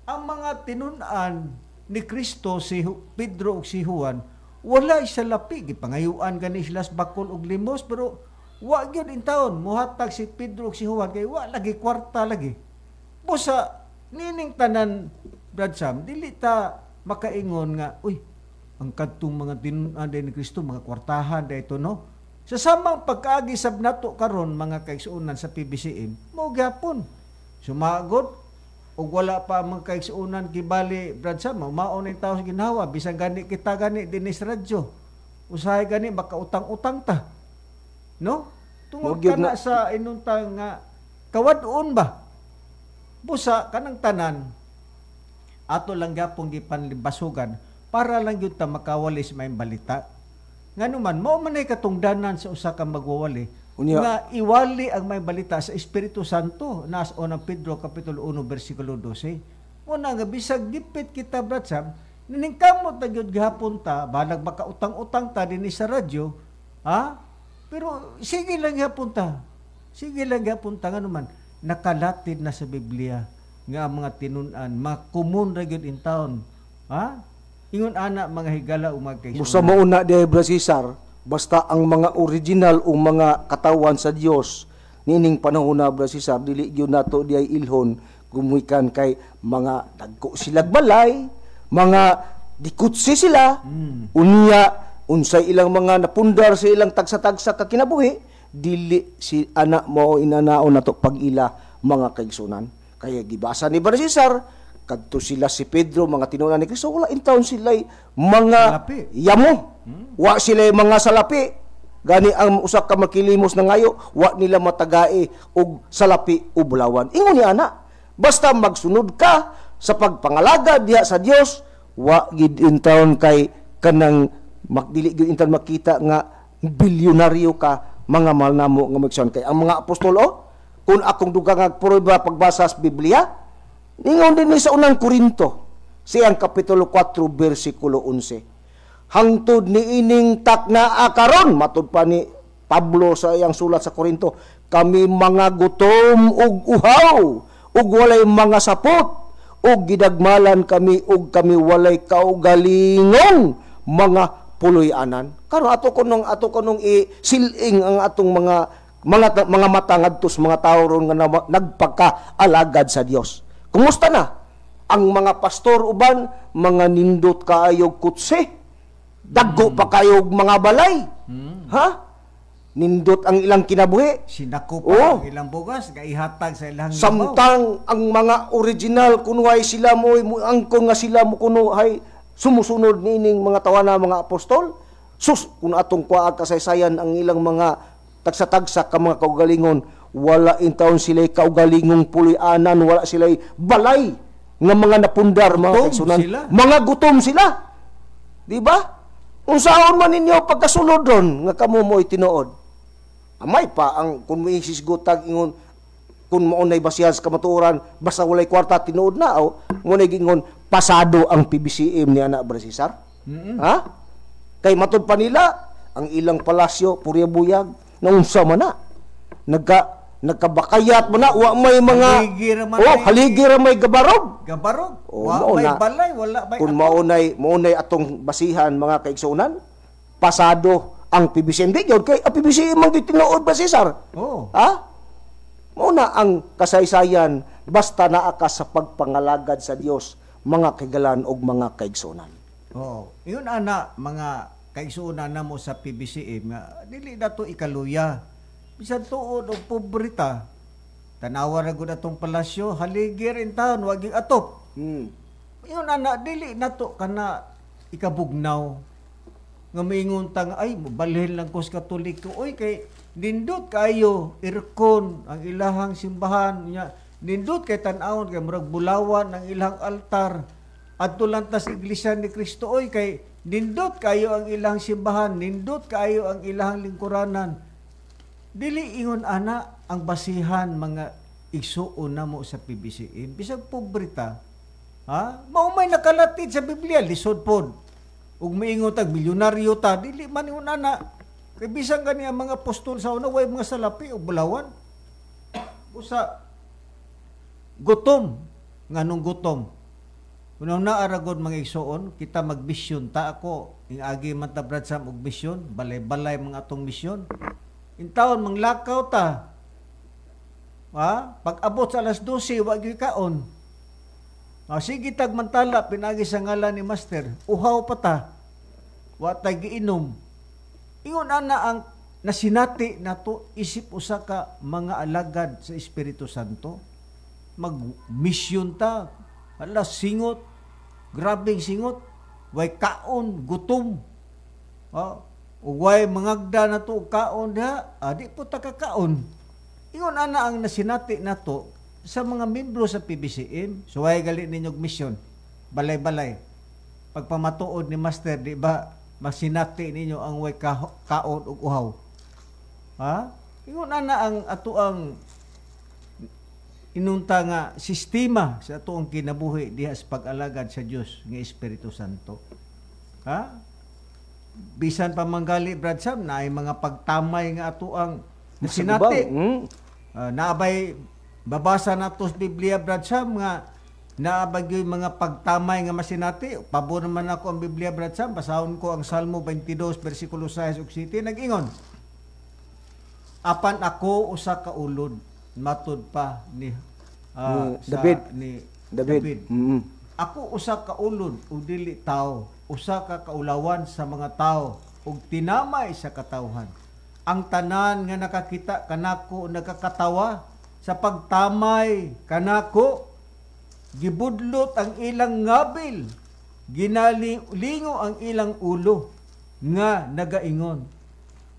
ang mga tinun-an ni Kristo, si Pedro ug si Juan, wala salapi. Gipangayuan gani sila sa bakol og limos, pero wa gyud intawon muhatag si Pedro ug si Juan kay wa lagi kwarta lagi. Busa nining tanan, Brad Sam, dili ta makaingon nga, uy, ang kadtong mga tinun-an ni Kristo mga kwartahan da ito, no? Sa samang pagkaagi sab nato karon, mga kaigsuonan sa PBCM, mo gyapon sumagod ug wala pa ang mga kaigsuonan kibali, Brad Sam, mao ning tao sa ginhawa. Bisan gani kita gani dinhi sa radyo, usahay gani makautang-utang ta, no, tungod Mao gyud kana sa inuntang nga kawad-on ba. Busa kanang tanan ato lang gyapon gipanlibasugan para lang gyud ta makawali sa maayong balita. Nganuman mao man ay katungdanan sa usa ka magwawali Unya. nga iwali ang may balita sa Espiritu Santo, nas o ng Pedro kapitulo 1 bersikulo 12. Muna nga bisag gipit kita, Brad Sam, naningkamot na gyud gihapon ta, balag makautang-utang ta dinhi sa radyo, ha? Pero sige lang gihapon ta. Sige lang gihapon ta, nganuman nakalatid na sa Biblia nga ang mga tinun-an, mga common ra gyud in town. Ha? Ingon ana, mga higala ug mga kaigsuonan. Busa mao na diay, Brad Cesar, basta ang mga original o mga katawan sa Dios niining panahon na, Brad Cesar, dili gyud nato diay ilhon gumuhikan kay mga dagko silag balay, mga dikutsi sila, unya unsay ilang mga napundar sa ilang tagsa-tagsa ka kinabuhi, Dili si ana mo inanaon nato pag-ila, mga kaigsunan. Kaya gibasa ni Brother Cesar, kadto sila si Pedro, mga tinunan ni Kristo, wala intawon sila mga Salapi. Yamo. Wa sila mga salapi. Gani ang usa ka makilimos na ngayo, wa nila matagai og salapi o bulawan. Ingon ni ana, basta magsunod ka sa pagpangalaga diha sa Dios, wa gid intawon kay kanang magdili gyud intawon makita nga bilyonaryo ka, mga mahal namo nga magson. Kay ang mga apostol, oh, kung akong dugang prueba pagbasa sa Biblia, ningon din ni sa Unang Korinto, siyang kapitulo 4 bersikulo 11. Hangtod ni ining takna karon, matud pa ni Pablo sa iyang sulat sa Korinto, kami mga gutom ug uhaw ug walay mga sapot ug gidagmalan kami ug kami walay kaugalingong mga puloy-anan. Karon ato kunong isiling ang atong mga mata ngadto sa mga tawo ron nga nagpagkaalagad sa Dios. Kumusta na ang mga pastor uban, mga nindot kaayog kutse, dagko pa kayo og mga balay. Ha? Nindot ang ilang kinabuhi. Sinako pa ang ilang bugas nga ihatag sa ilang labaw. Samtang ang mga original kunuhay sila mo angkon nga sila mo kunuhay sumusunod niining mga tawana mga apostol. Sus, kung atong kuwaag kasaysayan ang ilang mga tagsa-tagsa ka mga kaugalingon, wala intawon sila kaugalingong puloy-anan, wala sila balay nga mga napundar, mga Gutom kaigsunan. sila. Mga gutom sila. Di ba? Unsaon man ninyo pagkasulod ron nga kamo mo'y tinuod? Amay pa ang kung may sisgutag ingon kung mao nay basihan sa kamatuoran, basta walay kwarta tinuod na o mo nay gingon pasado ang PBCM ni ana Brother Cesar. Ha? Kay matud pa nila ang ilang palasyo purya buyag, naunsa man na? Nagkabakayat man na, wa may mga Haligi ra man oh, ay haligi ra may gabarog. Gabarog. Oh, Wa mao may na. balay, wala may Kung ato. maunay atong basihan, mga kaigsunan, pasado ang PBCM. Di gyud kay ang PBCM man gyud tinuod ba, Cesar? Oh. Ha? Mao na ang kasaysayan, basta naa ka sa pagpangalagad sa Dios, mga kaigalan og mga kaigsunan. Oo. Yun ana, mga kaigsuonan namo sa PBCM nga dili na to ikaluya. Bisan tuod og pobre ta. Tanawa ra gud atong palasyo, haligi rin taon, wag gyud atop. Yun ana, dili na to kana ikabugnaw. Nga maingon ta nga, ay, balhin lang ko sa Katoliko. Oy, kay nindot kayo aircon ang ilahang simbahan nya. Nindot kay tan-awon kay murag bulawan ang ilang altar. Adto lang ta sa Iglesia ni Cristo, oy, kay nindot kayo ang ilang simbahan, nindot kayo ang ilang lingkuranan. Dili ingon ana ang basihan, mga igsuon namo sa PBCM. Bisag pobre ta, ha? Mao may nakalatid sa Biblia, lisod pod. Ug miingon tag milyonaryo ta, dili man ingon ana. Kay bisan gani ang mga apostol sa una way mga salapi o bulawan. Usa gutom, nganong gutom? Kuno na aragod, mga igsuon, kita magbisyon ta. Ako ing agi man ta, Brad Sam, og misyon, balay-balay mga atong misyon. Intawon manglakaw ta. Ha? Pag abot sa alas 12, wa gyud kaon. Ah, sige tag mantala pinagi sa ngalan ni Master. Uhaw pa ta. Wa tay giinom. Ingon ana ang nasinati nato isip usa ka mga alagad sa Espiritu Santo. Mag-mission ta. Hala, singot. Grabeng singot. Way kaon, gutom. Ah, ug way mangagda na to og kaon diha, di po ta kakaon. Ingon ana ang nasinati nato sa mga membro sa PBCM. Suway gali ninyog misyon. Balay-balay. Pagpamatuod ni Master, di ba, masinati ninyo ang way kaon ug uhaw? Ha? Ingon ana ang ato ang inunta nga sistema sa atoang kinabuhi diha sa pag-alagad sa Dios nga Espiritu Santo. Ha? Bisan pa manggali, Brad Sam, na ay mga pagtamay nga ato ang nasinati. Naabay babasa nato sa Biblia, Brad Sam, nga naabay gyud mga pagtamay nga masinati. Pabor naman ako ang Biblia, Brad Sam. Basahon ko ang Salmo 22 versikulo 6 ug 7, nag-ingon. Apan ako usa ka ulod, matud pa ni Ni David. Ni David. David. Ako usa ka ulod ug dili tao, usa ka kaulawan sa mga tao ug tinamay sa katawhan. Ang tanan nga nakakita kanako nagakatawa sa pagtamay kanako. Gibudlot ang ilang ngabil, ginalingo ang ilang ulo nga nagaingon,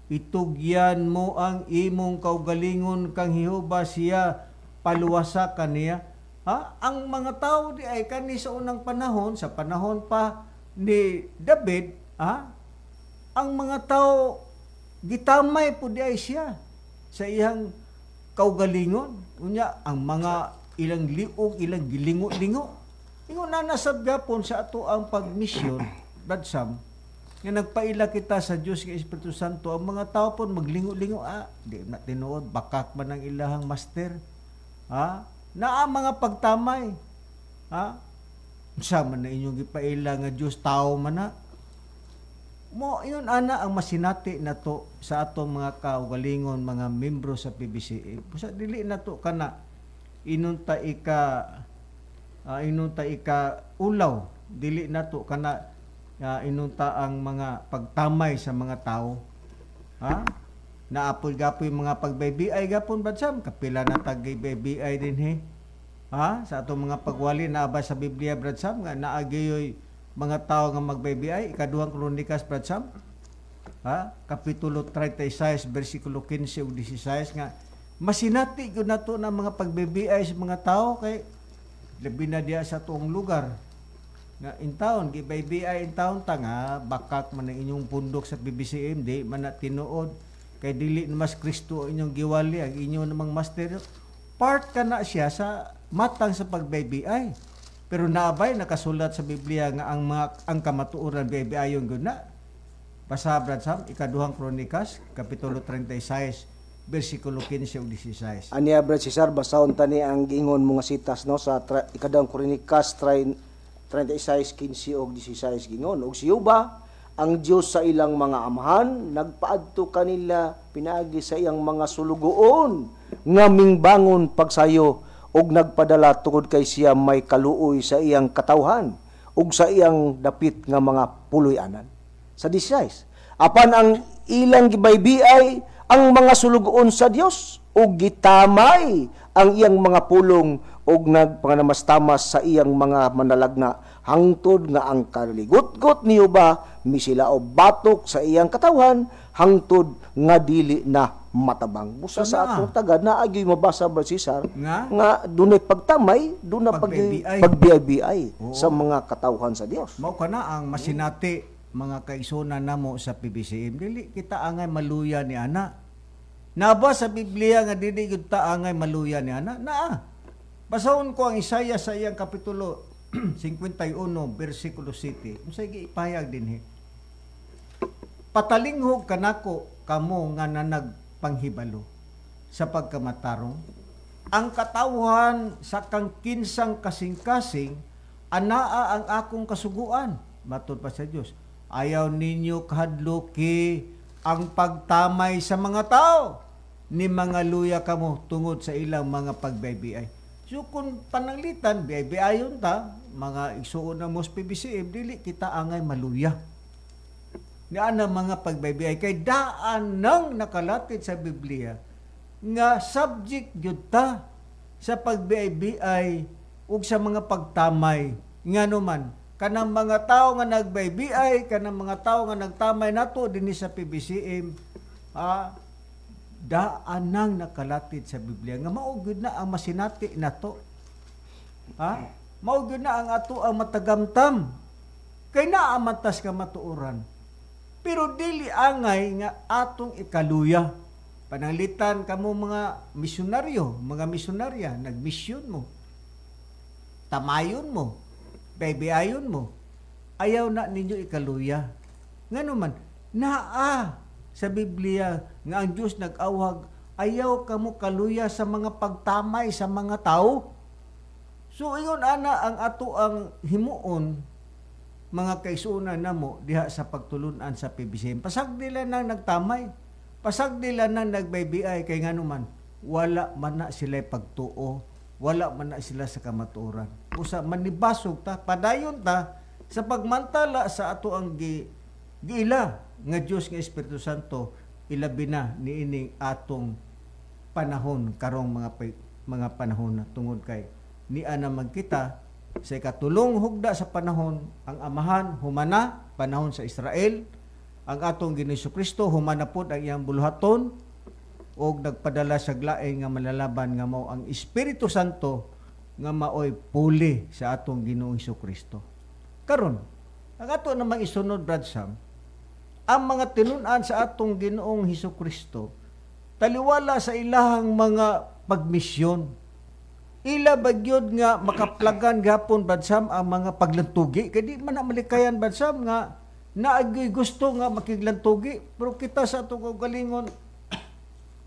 "Itugyan mo ang imong kaugalingon kang Jehova, siya paluwasa kaniya." Ha? Ang mga tao di ay kani sa unang panahon, sa panahon pa ni David, ha? Ang mga tao gitamay po di ay siya sa iyang kaugalingon. Unya ang mga ilang liog, ilang gilingo-lingo. Ingon na nasab gapon sa ato ang pagmisyon, Brad Sam, nga nagpaila kita sa Dios nga Espiritu Santo, ang mga tao po maglingo-lingo, di na tinuod, bakak man ang ilahang master. Ha? Naa mga pagtamay. Ha? Unsa man na inyong gipaila nga Dios, tao man na. Mo yun ana ang masinati nato sa atong mga kaugalingon, mga membro sa PBCA. Busa dili nato kana inunta ika ulaw, dili nato kana inunta ang mga pagtamay sa mga tao. Ha? Naapoy gapoy mga pagbaybiay gapon, Brad Sam, kapila na tag baybiay dinhi. Ha? Sa atong mga pagwali, naa ba sa Biblia, Brad Sam, nga naagiyoy mga tao nga magbaybiay? Ikaduhang Kronikas, Brad Sam? Ha? Kapitulo 36 bersikulo 15 ug 16 nga masinati gyud nato na mga pagbaybiay sa mga tao kay labi na diya sa tuong lugar nga in town gibaybiay in town ta nga bakak man ang inyong pundok sa PBCM, di man na tinuod kay dili na mas Kristo ang inyong giwali, ang inyong namang master. Part ka na siya sa matang sa pagbaybiay, pero naabay nakasulat sa Biblia nga ang mga ang kamatuoran baybiayon gyud na? Basa, Brad Sam, Ikaduhang Kronikas kapitulo 36 bersikulo 15 ug 16. Aniya, Brad Cesar, basahon tani ang giingon mga sitas, no, sa Ikadawang Kronikas 36:15 ug 16. Gingon, "Ug si Jehova ang Dios sa ilang mga amahan nagpaadto kanila pinaagi sa iyang mga sulugoon nga mingbangon pagsayo ug nagpadala tungod kay siya may kaluoy sa iyang katawhan ug sa iyang dapit nga mga puloy-anan." Sa 16, "Apan ang ilang gibaybiay ang mga sulugoon sa Dios ug gitamay ang iyang mga pulong ug nagpanganamastamas sa iyang mga manalagna hangtod nga ang kaligutgot ni Jehova misilaob batok sa iyang katawhan hangtod nga dili na matabang." Busa So, sa naa. atong tagad na agyoy mabasa ba, Cesar, Nga? nga dunay pagtamay, dunay Pagbiay. pagbiay sa mga katawhan sa Dios. Mao kana ang masinati, mga kaigsuonan namo sa PBCM. Dili kita angay maluya ni ana. Naba sa Biblia nga dili gyud ta angay maluya ni ana? Naa. Basahon ko ang Isaiah sa iyang kapitulo 51 bersikulo 7. Unsay giipahayag dinhi? "Patalinghog kanako kamo nga nanagpanghibalo sa pagkamatarong. Ang katawhan sa kang kinsang kasing-kasing anaa ang akong kasuguan." Matod pa sa Dios. "Ayaw ninyo kahadluki ang pagtamay sa mga tao ni mga luya kamo tungod sa ilang mga pagbaybiay." So kung pananglitan, baybayon ta, mga igsuon na mos PBCM, dili kita angay maluya ni ana mga pagbaybayay kay daan nang nakalatid sa Biblia nga subject gyud ta sa pagbaybayay ug sa mga pagtamay. Ngano man kanang mga tao nga nagbaybayay, kanang mga tao nga nagtamay nato dinhi sa PBCM, daan nang nakalatid sa Biblia nga mao gyud na ang masinati nato, ha, mao gyud na ang ato ang matagamtam kay naa man tas kamatuoran, pero dili angay nga atong ikaluya. Pananglitan kamo mga misyonaryo, mga misyonarya, nagmisyon mo. Tamayon mo, baybayon mo. Ayaw na ninyo ikaluya. Ngano man, naa sa Biblia nga ang Diyos nag-awhag, ayaw kamo kaluya sa mga pagtamay sa mga tao. So ingon ana ang ato ang himuon, mga kaigsuonan namo diha sa pagtulunan sa PBCM. Pasag nila nang nagtamay, pasag nila nang nagbaybiay kay ngano man wala man na sila pagtuo, wala man na sila sa kamatuoran. Usa manibasog ta, padayon ta sa pagmantala sa ato ang giila nga Dios nga Espiritu Santo. Ilabi na niining atong panahon karong mga panahon na tungod kay niya naman kita sa ikatulong hugda sa panahon. Ang Amahan humana panahon sa Israel, ang atong Ginoong Kristo humana pod ang iyang buluhaton og nagpadala sa lain nga manlalaban nga mao ang Espiritu Santo nga maoy puli sa atong Ginoong Kristo. Karon, ang ato namang isunod, Brad Sam, ang mga tinun-an sa atong Ginoong Hesus Kristo taliwala sa ilahang mga pagmisyon. Ila ba gyud nga makaplagan gapon, Brad Sam, ang mga paglantugi? Kay di man na malikayan, Brad Sam, nga naagyoy gusto nga makiglantugi, pero kita sa atong kaugalingon,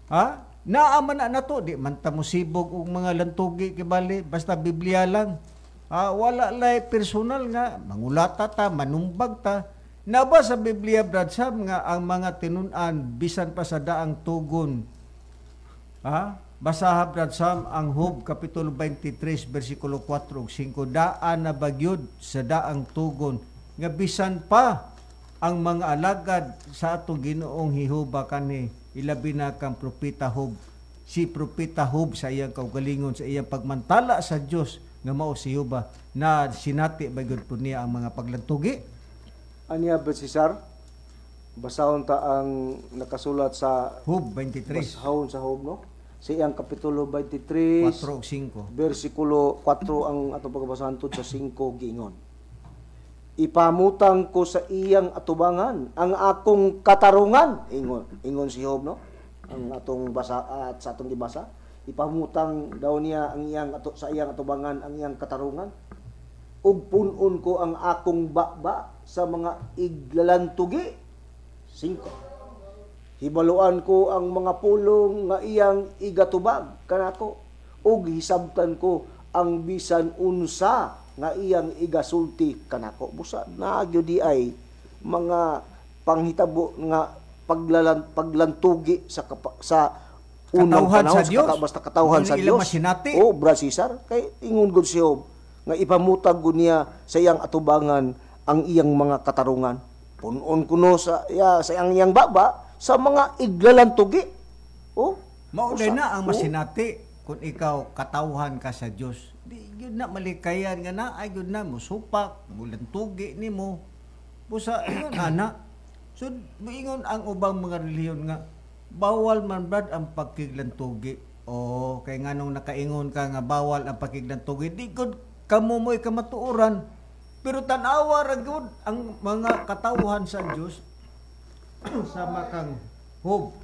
ha, naa man na nato, di man ta mosibog og mga lantugi kibali, basta Biblia lang. Ha, wala lay personal nga mangulata ta, manumbag ta. Naba sa Biblia, Brad Sam, nga ang mga tinun-an bisan pa sa daang tugon? Ha? Basaha, Brad Sam, ang Job kapitulo 23 bersikulo 4 ug 5. Daan na bagyod sa daang tugon nga bisan pa ang mga alagad sa atong Ginoong Jehova kani, ilabi na kang Propeta Job? Si Propeta Job sa iyang kaugalingon, sa iyang pagmantala sa Dios nga mao si Jehova, na sinati ba gyud po niya ang mga paglantugi? Aniya ba, Cesar? Basahon ta ang nakasulat sa Job 23. Basahon sa Job, no? Sa iyang kapitulo 23 4 ug 5. Bersikulo 4 ang atong pagbabasahan tud sa 5. Giingon, "Ipamutang ko sa iyang atubangan ang akong katarungan." Ingon ingon si Job, no? Ang atong basa at sa atong gibasa, ipamutang daw niya ang iyang ato, sa iyang atubangan ang iyang katarungan. "Ug pun-on ko ang akong baba sa mga iglalantugi." 5. "Hibaluan ko ang mga pulong nga iyang igatubag kanako ug hisabtan ko ang bisan unsa nga iyang igasulti kanako." Busa naa gyud di ay mga panghitabo nga paglantugi sa unang Katawhan panahon sa Dios. Basta katawhan Mao sa ni ilang Dios. Masinati. Oh, Brad Cesar, kay ingon gud si Job nga ipamutag gud niya sa iyang atubangan ang iyang mga katarungan. Punon kuno sa iyang iyang baba sa mga iglalantugi. Oh. Mao Usa. na ang Oh. masinati kung ikaw katawhan ka sa Dios. Di gyud na malikayan nga na ay gyud na musupak, mulantugi nimo. Busa ingon ana. So moingon ang ubang mga relihiyon nga bawal man, Brad, ang pagkiglantugi. O kay nganong nakaingon ka nga bawal ang pagkiglantugi? Di gud kamo mo'y kamatuoran. Pero tan-awa ra gyud ang mga katawhan sa Dios sama kang Job.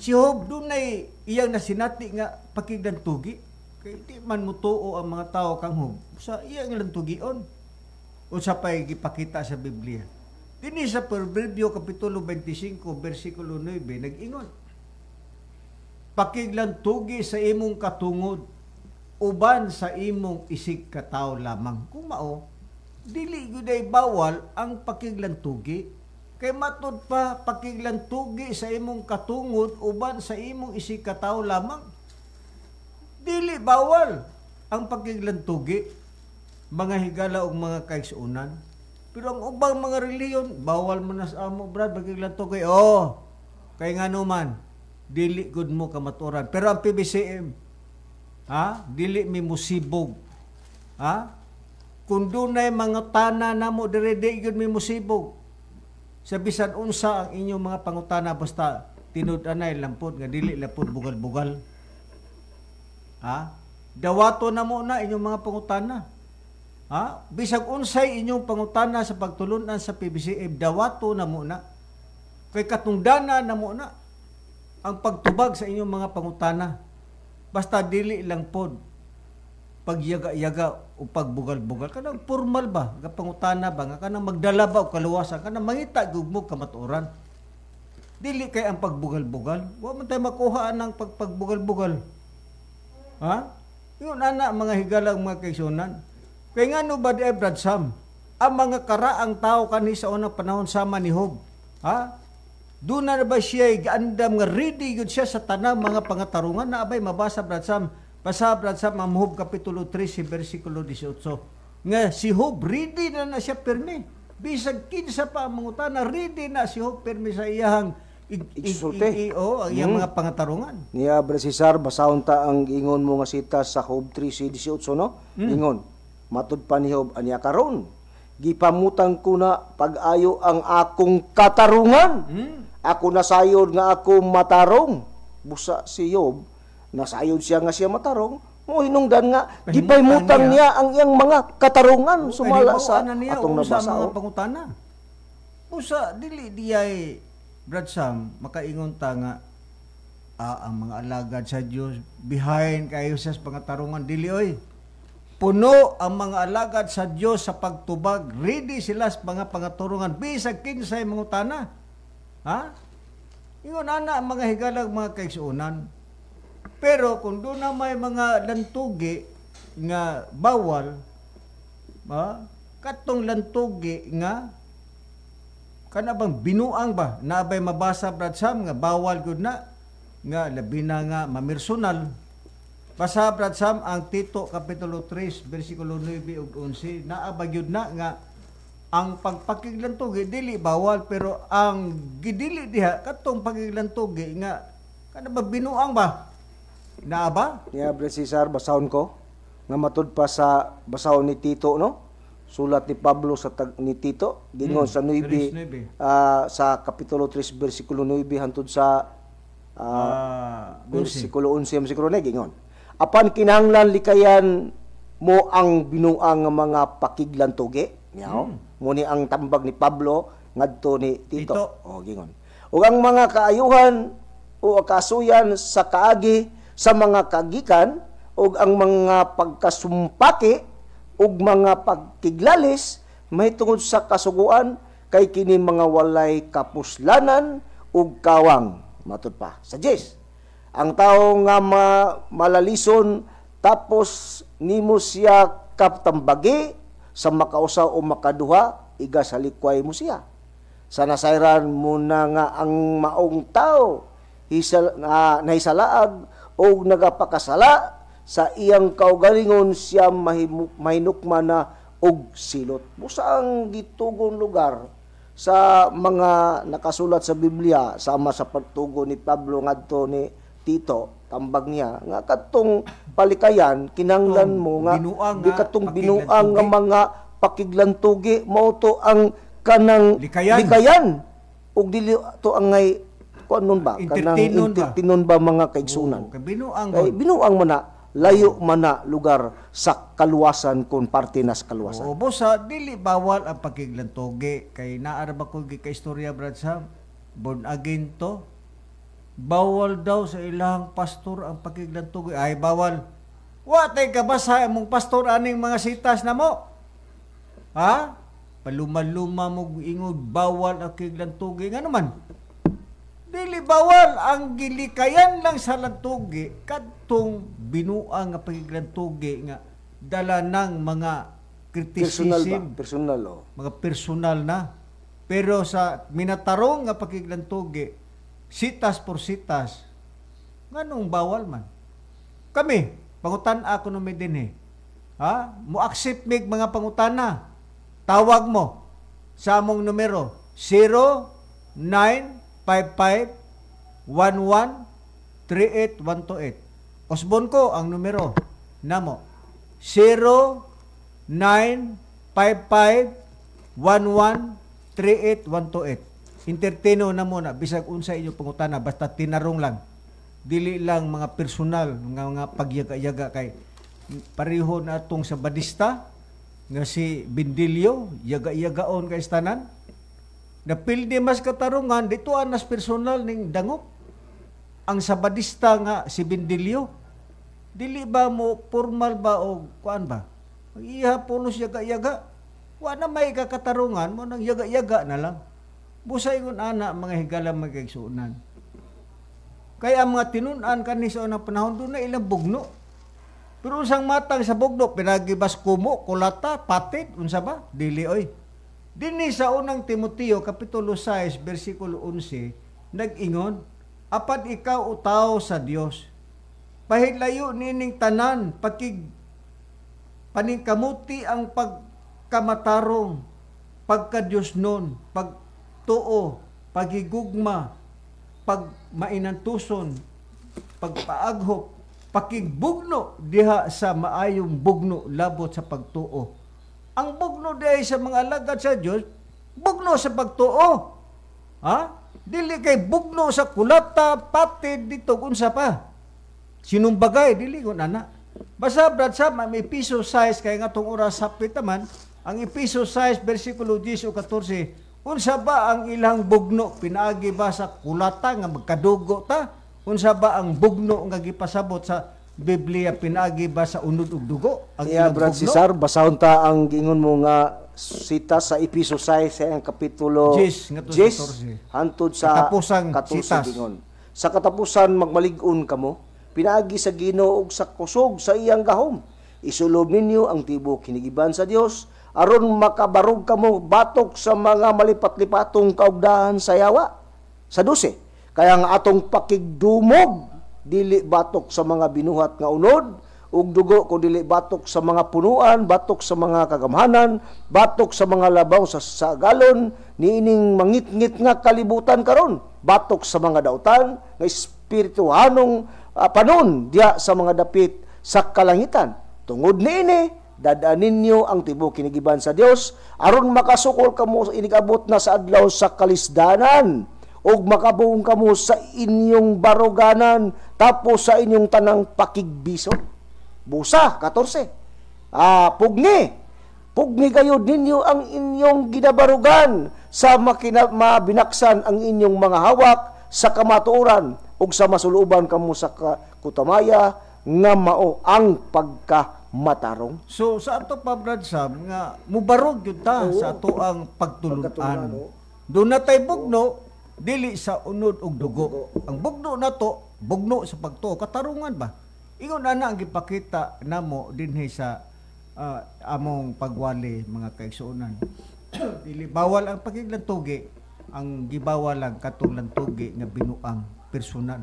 Si Job dunay iyang nasinati nga pakiglantugi. Kay di man mutuo ang mga tao kang Job sa iyang lantugion. Unsa pay gipakita sa Biblia? Dinhi sa Proverbio kapitulo 25 bersikulo 9 nag-ingon, "Pakiglantugi sa imong katungod uban sa imong isig katawo lamang." Kung mao, dili gyud ay bawal ang pakiglantugi. Kay matud pa, pakiglantugi sa imong katungod uban sa imong isig katawo lamang. Dili bawal ang pakiglantugi, mga higala ug mga kaigsuonan. Pero ang ubang mga relihiyon, bawal man na sa amo, Brad, pakiglantugi. Oh, kay ngano man, dili gud mo kamatuoran. Pero ang PBCM, ha? Dili mi musibog. Ha? Kung dunay mga tana namo dire, di gyud mi musibog. Sa bisan unsa ang inyong mga pangutana, basta tinud-anay lang pod nga dili lang pod bugal-bugal. Ha? Dawato na mo na inyong mga pangutana. Ha? Bisag unsay inyong pangutana sa pagtulunan sa PBCM, dawato na mo na. Kay katungdana na mo na ang pagtubag sa inyong mga pangutana. Basta dili lang pod pagyaga-yaga o pagbugal-bugal, kanang formal ba nga pangutana ba, nga kanang magdala ba og kaluwasan, kanang mangita gyud mo kamatuoran. Dili kay ang pagbugal-bugal, wa man tay makuha ang pagbugal-bugal. Ha, yun ana, mga higalang mga kaigsuonan. Kay ngano ba di ay, Brad Sam, ang mga karaang tao kani sa unang panahon sama ni Job, ha, doon na ba siya giandam nga ready gyud siya sa tanang mga pangatarungan na abay mabasa, Brad Sam? Basa, Brad Sam, ang Job kapitulo 3 si versikulo 18. Nga si Job ready na na siya pirmi. Bisag kinsa pa ang mangutana, ready na si Job pirmi sa iyahang Igsulti. Oh, ang iyang mga pangatarungan. Niya, Brad Cesar, basahon ta ang ingon mo nga sita sa Job 3:18, no? Ingon, matud pa ni Job, anya karon, gipamutang ko na pag-ayo ang akong katarungan. Ako nasayod nga ako matarong. Busa si Job, nasayod siya nga siya matarong, mo hinungdan nga gipamutang niya ang iyang mga katarungan sumala sa niya, atong nabasa. Mga pangutana. Busa dili diyay, Brad Sam, makaingon ta nga ang mga alagad sa Dios behind kayo sa pangatarungan, dili oy. Puno ang mga alagad sa Dios sa pagtubag, ready sila sa mga pangatarungan bisag kinsay mangutana. Ha? Ingon ana ang mga higalag, mga kaigsuonan. Pero kung doon na may mga lantugi nga bawal, ha? Katong lantugi nga kana bang binuang ba naabay mabasa, Brad Sam, nga bawal gud na nga labi na nga mamersonal. Basa, Brad Sam, ang Tito kapitulo 3 bersikulo 9 ug 11. Naa ba gyud na nga ang pagpakiglantugi dili bawal, pero ang gidili diha katong pagiglantugi nga kana ba binuang ba, naa ba? Niya, Brad Cesar, basahon ko nga matud pa sa basahon ni Tito, no? Sulat ni Pablo sa ni Tito, gingon sa 9, 3:9. Sa kapitulo 3 bersikulo 9 hangtod sa bersikulo 11, bersikulo 9, gingon. Apan kinahanglan likayan mo ang binuang nga mga pakiglantugi, niya. Mo ni ang tambag ni Pablo ngadto ni Tito. Tito. Oh, gingon. Ug ang mga kaayuhan o kasuyan sa kaagi sa mga kagikan ug ang mga pagkasumpaki ug mga pagkiglalis mahitungod sa kasuguan, kay kini mga walay kapuslanan ug kawang. Matud pa sa Jes, ang tawo nga malalison tapos nimo siya kaptambagi sa makausa o makaduha, iga sa likway mo siya. Sa nasayran mo na nga ang maong tao nahisalaag o nagapakasala sa iyang kaugalingon, siya mahinukma na og silot. Busa ang gitugon lugar sa mga nakasulat sa Biblia, sama sa pagtugon ni Pablo ngadto ni Tito, tambag niya nga kadtong palikayan kinahanglan mo nga binuang di nga katong binuang nga pakiglantugi. Mga pakiglantugi mao to ang kanang Likayan. Likayan. Ug dili to ang ngay kuan nun ba, kanang Entertainon ba? Entertainon ba, mga kaigsunan? Oo, kay binuang Kay gud. binuang man na, layo man na lugar sa kaluwasan kung parte na sa kaluwasan. Oo, busa dili bawal ang pakiglantugi kay naa ra ba ko ka istorya, Brad Sam, born again to. Bawal daw sa ilang pastor ang pakiglantugi. Ay bawal. Wa tay kabasa imong pastor aning mga sitas na mo. Ha? Paluma-luma mo ingod bawal ang kiglantugi, ngano man? Dili bawal, ang gilikayan lang sa lantugi kadtong binuang nga pagiglantugi nga dala ng mga Personal ba? criticism, Personal, oh. mga personal na. Pero sa minatarong nga pakiglantugi, sitas por sitas, nganong bawal man? Kami, pangutan ako no mi dinhi. Ha? Mo accept mig mga pangutana. Tawag mo sa among numero 0955 11 38128. Osbon ko ang numero namo. 0955 11 38128. Entertaino na mo na bisag unsa inyo pangutana, basta tinarong lang. Dili lang mga personal nga mga pagyaga-yaga kay pareho na atong sa badista nga si Bindilyo, yaga-yagaon kay tanan. Napildi mas katarungan dito anas personal ning dangop. Ang sabadista nga si Bindilyo, dili ba mo formal ba o kuan ba? Iha pulos yaga-yaga. Wa na may kakatarungan mo nang yaga-yaga na lang. Busa ingon ana mga higala magkaigsuonan. Kaya ang mga tinun-an kani sa unang panahon doon na ilang bugno. Pero unsang matang sa bugno, pinagibas kumo, kulata, patid, unsa ba? Dili oy. Dinhi sa unang Timoteo kapitulo 6 bersikulo 11 nag-ingon, apan ikaw o tao sa Dios, pahilayo nining tanan, pakig paningkamuti ang pagkamatarong, Pagka-Diyos nun, pagtuo, pagigugma, pagmainantuson, pagpaaghop, pakigbugno diha sa maayong bugno labot sa pagtuo. Ang bugno diha sa mga alagad sa Dios, bugno sa pagtuo. Ha? Dili kay bugno sa kulata, patid dito unsa pa. Sinumbagay dili ko nana. Basta, Brad Sam, may Episo 6 kay nga tong oras hapit naman, ang Episo 6 versikulo 10 o 14, unsa ba ang ilang bugno, pinaagi ba sa kulata nga magkadugo ta? Unsa ba ang bugno nga gipasabot sa Biblia, pinaagi ba sa unod ug dugo? Ang Iya, ilang Brad bugno? Cesar, basahon ta ang giingon mo nga sita sa Episo 6 sa ang kapitulo 10 ngadto sa 14. 10 hantod sa Katapusang 14 sitas. Gingon. Sa katapusan, magmalig-on kamo pinaagi sa Ginoo ug sa kusog sa iyang gahom. Isulob ninyo ang tibuok hinigiban sa Dios aron makabarog kamo batok sa mga malipat-lipatong kaugdahan sa yawa. Sa 12, kaya ang atong pakigdumog dili batok sa mga binuhat nga unod ug dugo, kun dili batok sa mga punuan, batok sa mga kagamhanan, batok sa mga labaw sa galon niining mangitngit nga kalibutan karon, batok sa mga dautan nga espirituhanong panon diya sa mga dapit sa kalangitan. Tungod niini, dad-a ninyo ang tibuok kinigiban sa Dios aron makasukol kamo inigabot na sa adlaw sa kalisdanan ug makabuong kamo sa inyong baruganan tapos sa inyong tanang pakigbisod. Busa, 14. Pugni. Pugni gayud ninyo ang inyong ginabarugan sa mabinaksan ang inyong mga hawak sa kamatuoran ug sa masuluban kamo sa kutamaya nga mao ang pagkamatarong. So sa ato pa, Brad Sam, nga mubarog gyud ta sa ato ang Pagkatulunan, pagtulunan. Oo. Doon na tay bugno dili sa unod ug dugo. Ang bugno nato, bugno sa pagtuo, katarungan ba? Ingon ana ang gipakita namo dinhi sa among pagwali, mga kaigsuonan. Dili bawal ang pakiglantugi, ang gibawal lang katong lantugi nga binuang personal.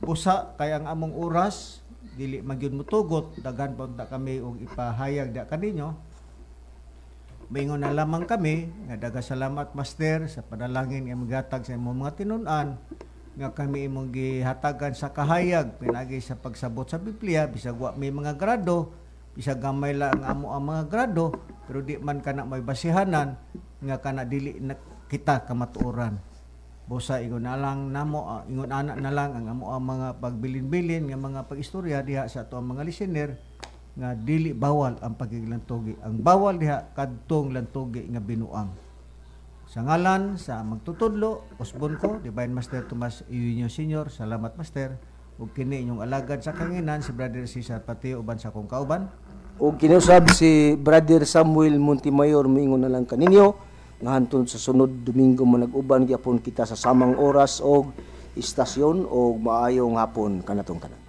Busa kay ang among oras dili magyud motugot, daghan pa unta kami og ipahayag da kaninyo. Maingon na lamang kami nga daghang salamat, Master, sa panalangin nga magatag sa imong mga tinun-an nga kami imong gihatagan sa kahayag pinagi sa pagsabot sa Biblia, bisag wa may mga grado, bisag gamay lang ang amo ang mga grado, pero di man kana may basihanan nga kana dili na kita kamatuoran. Busa ingon na lang namo, ingon ana na lang ang amo ang mga pagbilin-bilin nga mga pagistorya diha sa ato ang mga listener nga dili bawal ang pagiglantugi. Ang bawal diha kadtong lantugi nga binuang. Sa ngalan sa magtutudlo, usbon ko, Divine Master Tomas Eugenio Senior, salamat, Master. Ug kini inyong alagad sa kanginan, si Brother Cesar Patio, uban sa akong kauban. Ug kinusab si Brother Samuel Montemayor, moingon na lang kaninyo nga hantod sa sunod Domingo manag-uban gyapon kita sa samang oras og istasyon, og maayong hapon kanatong tanan.